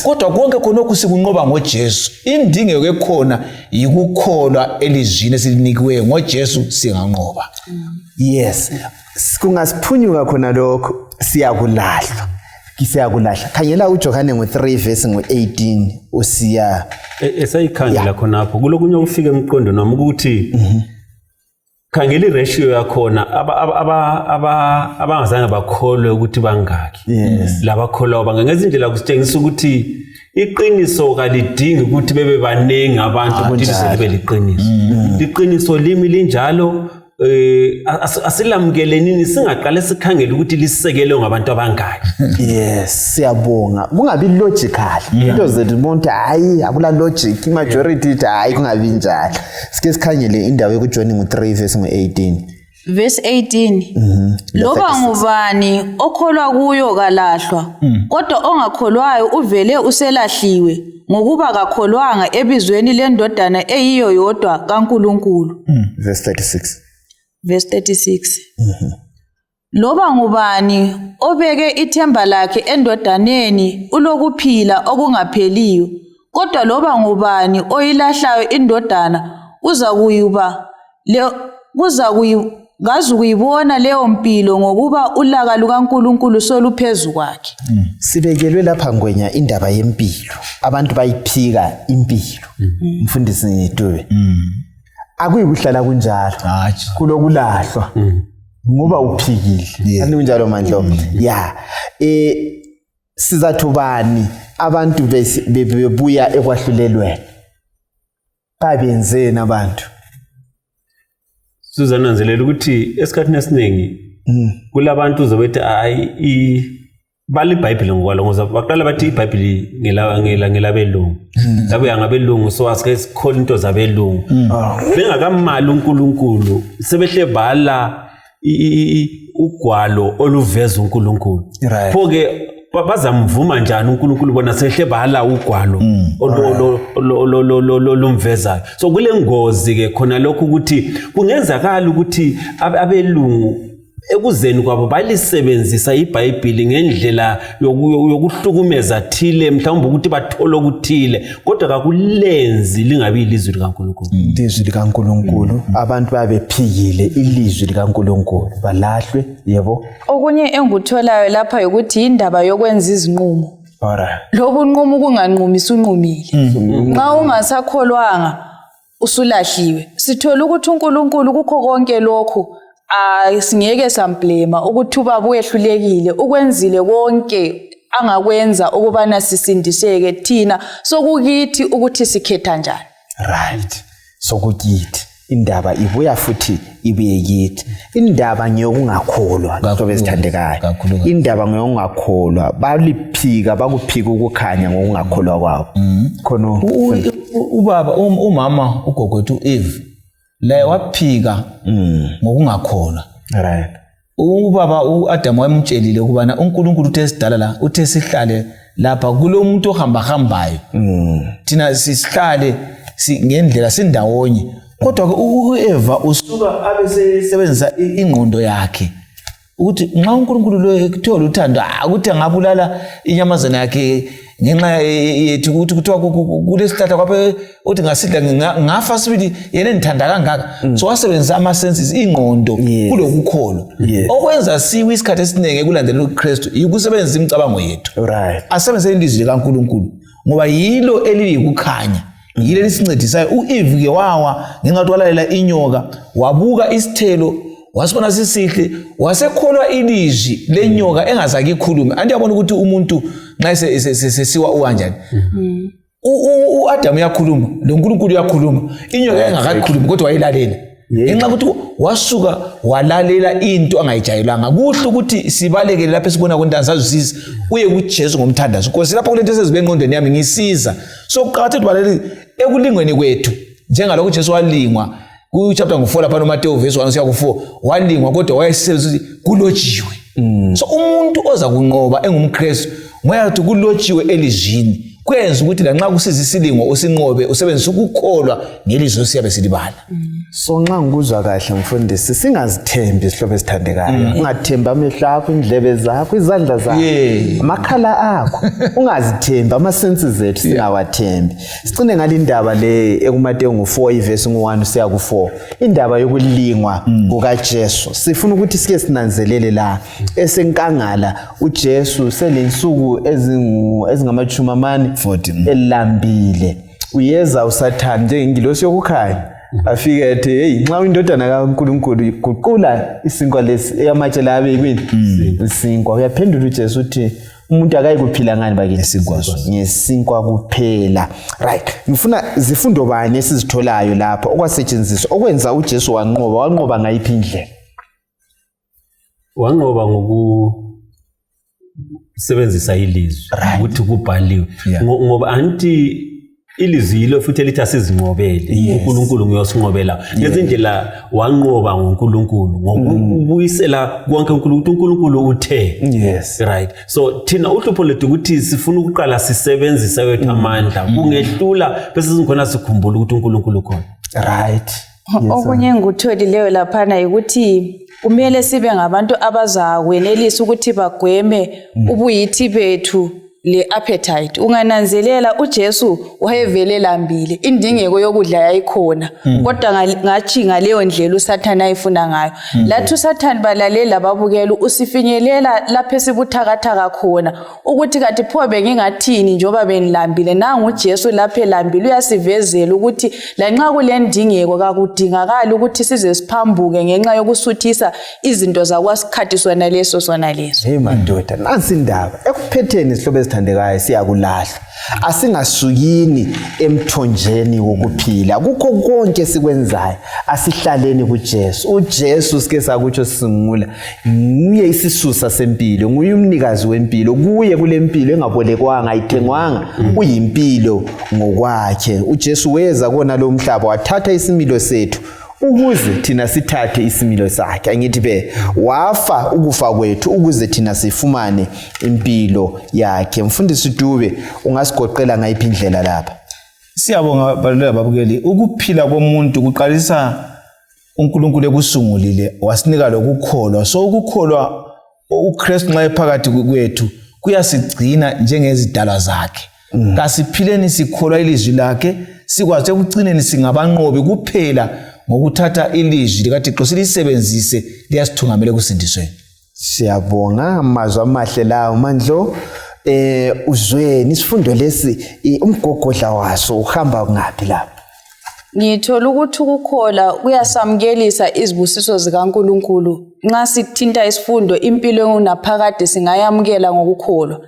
Speaker 2: Kodwa konke khonokhu sikunqoba ngoJesu. Indingeko ekhona yikukholwa elizwini esilinikiweyo ngoJesu, singanqoba.
Speaker 1: Yes, kungasiphunyuka khona lokho, siyakulahlwa, siyakulahla. Khangela uJohane ngo-3 verse ngo-18 usiya.
Speaker 3: Esayikhangela khonapho, kulokunye okufika emqondweni wami ukuthi khangela iratio yakhona, abangazange bakholwe ukuthi bangaki, labakholwayo bangaki. Ngezindlela kusitshengisa ukuthi iqiniso kalidingi ukuthi bebe baningi abantu ukuthi lize libe liqiniso. Liqiniso limi linjalo, asilamukelenini, singaqale sikhangele ukuthi lisekelwe ngabantu abangaki.
Speaker 1: Yes, siyabonga. Kungabi logical into zethu, umuntu hayi, akula logic, i-majority ithi hayi, kungabi njalo. Sike sikhangele indawo yokuJohn ngo-3 verse ngo-18.
Speaker 4: Verse 18: Loba ngubani okholwa kuyo kalahlwa, kodwa ongakholwayo uvele uselahliwe, ngokuba kakholwanga ebizweni lendodana eyiyo yodwa kaNkulunkulu.
Speaker 1: Verse 36.
Speaker 4: Verse 36: Loba ngubani obeke ithemba lakhe endodaneni ulokuphila okungapheliyo, kodwa loba ngubani oyilahlayo indodana uzakuyuba le kuzakuyi kazukuyibona leyo mpilo, ngokuba ulaka lukaNkulunkulu soluphezu kwakhe.
Speaker 1: Sibekelwe lapha Ngwenya indaba yempilo, abantu bayiphika impilo. Mfundisi Dube, akuyikuhlala kunjalo.
Speaker 2: Hatshi.
Speaker 1: Kulokulahlwa ngoba uphikile. Kanti kunjalo Mandlo? Ya, sizathu bani abantu bebuya ekwahlulelweni? Babenzeni abantu?
Speaker 3: Sizananzelela ukuthi esikhathini esiningi kulabantu uzobethi hayi, bala iBhayibhili ngokwalo, ngoba baqala bathi iBhayibhili ngelabelungu, labuya ngabelungu, so asike sikhole into zabelungu. Bengakamali uNkulunkulu, sebehle bala ugwalo oluveza uNkulunkulu. Pho-ke bazamvuma njani uNkulunkulu bona sehle bala ugwalo olumvezayo? So kule ngozi-ke khona lokhu ukuthi kungenzakala ukuthi abelungu ekuzeni kwabo balisebenzisa iBhayibhili ngendlela yokuhlukumeza thile, mhlawumbe ukuthi bathole okuthile, kodwa kakulenzi lingabi ilizwi likaNkulunkulu.
Speaker 1: Ilizwi likaNkulunkulu, abantu babephikile ilizwi likaNkulunkulu, balahlwe, yebo.
Speaker 4: Okunye engikutholayo lapha ukuthi indaba yokwenza izinqumo. Lobu unquma ukunganqumi, sunqumile. Nxa ungasakholwanga usulahliwe. Sithola ukuthi uNkulunkulu kukho konke lokhu Singeke samblema ukuthi ubaba uyehlulekile, ukwenzile konke angakwenza ukubana sisindiseke thina, sokukithi ukuthi sikhetha njani.
Speaker 1: Right, sokukithi indaba ibuya futhi ibuye kithi. Indaba ngeyokungakholwa, zihlobo ezithandekayo, indaba ngeyokungakholwa. Baliphika, bakuphika ukukhanya ngokungakholwa kwabo. Khona
Speaker 2: Ubaba, umama, ugogo wethu Eve laye waphika ngokungakholwa.
Speaker 1: Right.
Speaker 2: Ubaba uAdam wayemtshelile ukubana uNkulunkulu uthe sidala la, uthe sihlale lapha kulo muntu ohamba hambayo, thina sisihlale ngendlela sindawonye. Kodwa ke uEva usuka abe sesebenzisa ingqondo yakhe ukuthi nxa uNkulunkulu lo kuthiwa luthando, ukuthi angabulala inyamazana yakhe ngenxa yethu, ukuthi kuthiwa kulesihlahla kwaphe uthi ngasidla ngafa sibili, yena endithanda kangaka. So wasebenzisa ama-senses, ingqondo, kulokukholwa. Okwenza siwe isikhathi esiningi ekulandeleni uKristu yikusebenzisa imicabango yethu. Asebenzise ilizwi likaNkulunkulu, ngoba yilo eliyikukhanya, yilo elisincedisayo. U-Eve ke wawa ngenxa yokuthi walalela inyoka, wabuka isithelo, wasibona sisihle, wasekholwa ilizwi lenyoka engazake ikhulume. Anti yabona ukuthi umuntu nxa sesiwa ukanjani. U-Adamu uyakhuluma, lo Nkulunkulu uyakhuluma, inyoka engakakhulumi, kodwa wayilalela ngenxa yokuthi wasuka walalela into angayijayelanga. Kuhle ukuthi sibalekele lapho esibona kwentana sazwisisa, uye kuJesu ngomthandazo. Nkosi, lapho kulento esezibe engqondweni yami, ngisiza. So kuqakathekile ukuthi balele ekulingweni kwethu, njengalokhu uJesu walingwa ku-chapter ngu-4 lapha noMateyu verse 1 usiya ku-4, walingwa kodwa wayesebenzisa ukuthi kulotshiwe. So umuntu oza kunqoba engumKristu ngoyathi kulotshiwe elizwini, kwenza ukuthi lanxa kusiza isilingo usinqobe usebenzisa ukukholwa ngelizwi esiyabe silibala.
Speaker 1: So nxa ngikuzwa kahle mfundisi, singazithembi isihlobo esithandekayo. Ungathembi amehlo akho, indlebe zakho, izandla zakho, amakhala akho, ungazithembi. Ama-senses ethu singawathembi. Sicine ngale indaba le ekuMateyu ngu-4 ivesi ngu-1 usiya ku-4, indaba yokulingwa kukaJesu. Sifuna ukuthi sike sinanzelele la esenkangala uJesu selensuku ezingamashumi amane
Speaker 2: 40.
Speaker 1: Elambile. Uyeza uSathane njengengilosi yokukhanya, afike ethi, hey, nxa uyindodana kaNkulunkulu, guqula isinkwa lesi, eyamatshe la abe yini? Isinkwa. Uyaphendula uJesu uthi umuntu akayi kuphila ngani bakithi?
Speaker 2: Ngesinkwa.
Speaker 1: Ngesinkwa kuphela. Right, ngifuna zifundo bani esizitholayo lapha okwasetshenziswa okwenza uJesu wanqoba? Wanqoba ngayiphi indlela?
Speaker 3: Wanqoba ngokusebenzisa ilizwi ukuthi kubhaliwe. Ngoba anti ilizwi yilo futhi elithi asizinqobele, uNkulunkulu nguyosinqobela. Lezi ndlela wanqoba ngoNkulunkulu, ngokubuyisela konke uNkulunkulu, ukuthi uNkulunkulu uthe. Right, so thina uhlupho lethu ukuthi sifuna ukuqala sisebenzise wethu amandla, kungehlula bese singikhona sikhumbula ukuthi uNkulunkulu ukhona.
Speaker 1: Right.
Speaker 4: Okunye engikutholileyo laphana yikuthi kumele sibe ngabantu abazakwenelisa ukuthi bagweme ubuyithi bethu le-appetite. Ungananzelela, uJesu wayevele lambile, indingeko yokudla yayikhona, kodwa ngathi ngaleyo ndlela uSathane ayifuna ngayo. Lathi uSathane, balaleli lababukeli, usifinyelela lapho esibuthakathaka khona, ukuthi kathi pho bengingathini njengoba benilambile? Nangu uJesu lapho elambile, uyasivezela ukuthi lanxa kule ndingeko, kakudingakali ukuthi size siphambuke ngenxa yokusuthisa izinto zakwasikhathi sona leso sona leso.
Speaker 1: Hey madoda, nansi indaba ekuphetheni, izihlobo ezithandekayo, siyakulahla. Asingasukini emthonjeni wokuphila. Kukho konke esikwenzayo, asihlaleni kuJesu. UJesu sike sakutsho sisungula, nguye isisusa sempilo, nguye umnikazi wempilo. Kuye kule mpilo engabolekwanga, ayithengwanga, uyimpilo ngokwakhe. UJesu weza kona lo mhlaba, wathatha isimilo sethu ukuze thina sithathe isimilo sakhe. Angithi be wafa ukufa kwethu ukuze thina sifumane impilo yakhe. Mfundisi Dube, ungasigoqela ngayiphi indlela lapha?
Speaker 2: Siyabonga baluleka babukeli. Ukuphila komuntu kuqalisa uNkulunkulu ekusungulile, wasinika lokukholwa. So ukukholwa uKristu nxa ephakathi kwethu kuyasigcina njengezidalwa zakhe. Kasiphileni sikholwa ilizwi lakhe, sikwazi ekucineni singabanqobi kuphela ngokuthatha ilizwi likaThixo silisebenzise, liyasithungamela ekusindisweni.
Speaker 1: Siyabonga amazwi amahle lawo, Mandlo. Uzweni isifundo lesi, umgogodla waso uhamba ngaphi lapha?
Speaker 4: Ngithola ukuthi ukukholwa kuyasamukelisa izibusiso zikaNkulunkulu. Nxa sithinta isifundo impilo engunaphakade singayamukela ngokukholwa.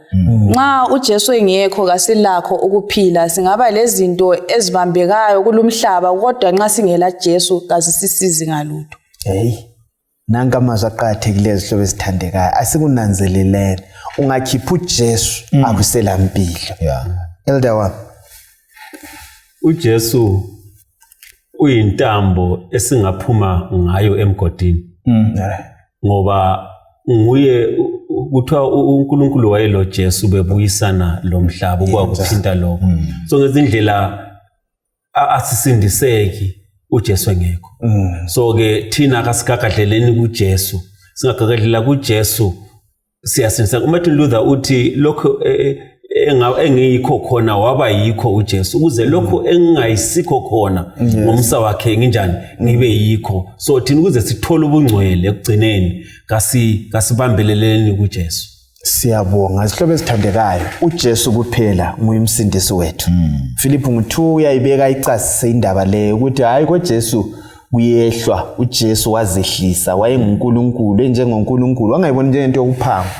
Speaker 4: Nxa uJesu engekho kasilakho ukuphila, singaba lezinto ezibambekayo kulumhlaba kodwa nxa singela Jesu kazisisizi ngalutho.
Speaker 1: Hey. Nanka amazwi aqakathekileyo zihlobo ezithandekayo asikunanzeleleni ungakhipha uJesu akusela mpilo. Elder wami.
Speaker 3: uJesu uyintambo esingaphuma ngayo emgodini. Ngoba nguye kuthiwa uNkulunkulu wayelo Jesu bebuyisana lo mhlaba kwakuthinta lokho. So ngezindlela asisindiseki uJesu engekho. So ke thina kasigagadleleni kuJesu. Singagagadlela kuJesu siyasindiseka. uMartin Luther uthi lokho engiyikho khona waba yikho uJesu ukuze lokho engingayisikho khona ngomsa wakhe nginjani ngibe yikho. So thina ukuze sithole ubungcwele ekugcineni kasibambeleleni kuJesu.
Speaker 1: Siyabonga zihlobo ezithandekayo, uJesu kuphela nguye umsindisi wethu. Philip ngu2 uyayibeka icasise indaba leyo ukuthi hayi koJesu kuyehlwa, uJesu wazehlisa, wayenguNkulunkulu enjengoNkulunkulu, wangayiboni njengento yokuphanga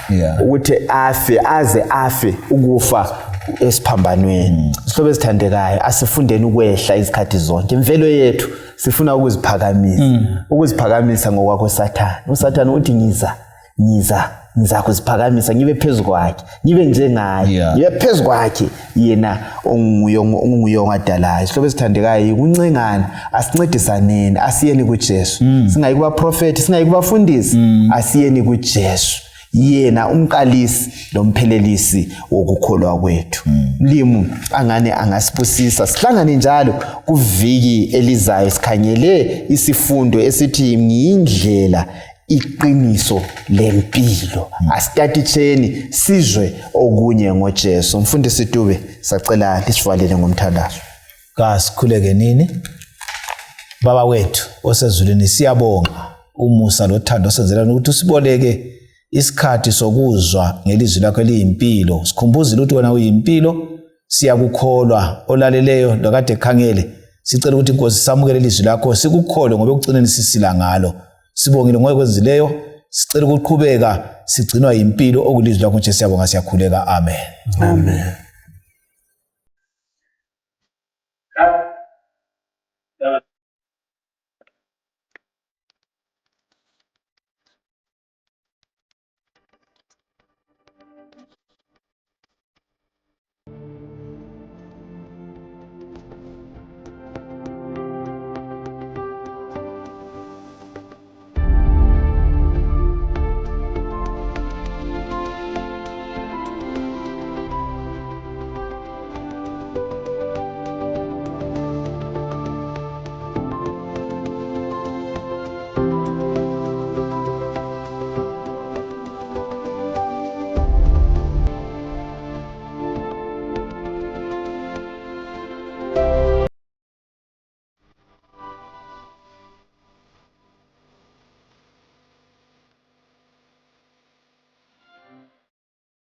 Speaker 1: ukuthi afe aze afe ukufa esiphambanweni. Zihlobo ezithandekayo, asifundeni ukwehla izikhathi zonke. Imvelo yethu sifuna ukuziphakamisa, ukuziphakamisa ngokwakho Sathane. uSathane uthi ngiza ngizakuziphakamisa ngibe phezu kwakhe, ngibe njengaye, ngibe phezu kwakhe yena onguye ongadalayo. Sihlobo esithandekayo, ukuncengana, asincedisaneni, asiyeni kuJesu. Singayi kubaprofethi, singayi kubafundisi, asiyeni kuJesu, yena umqalisi lomphelelisi wokukholwa kwethu. Mlimu angane angasibusisa, sihlangane njalo kuviki elizayo, sikhangele isifundo esithi ngiyindlela, iqiniso lempilo. Asitatitsheni sizwe okunye ngoJesu. Mfundisi Dube, sacela lisivalele ngomthandazo.
Speaker 2: Kasikhuleke nini. Baba wethu osezulwini, siyabonga umusa lothando osenzela ukuthi usiboleke isikhathi sokuzwa ngelizwi lakho eliyimpilo. Sikhumbuzile ukuthi wena uyimpilo, siyakukholwa. Olaleleyo lokade ekhangele, sicela ukuthi Nkosi samukele ilizwi lakho, sikukholwe ngoba ekugcineni sisila ngalo. Sibongile ngokwenzileyo, sicela ukuqhubeka sigcinwa yimpilo okulizwi lakho nje. Siyabonga, siyakhuleka. Amen.
Speaker 1: Amen.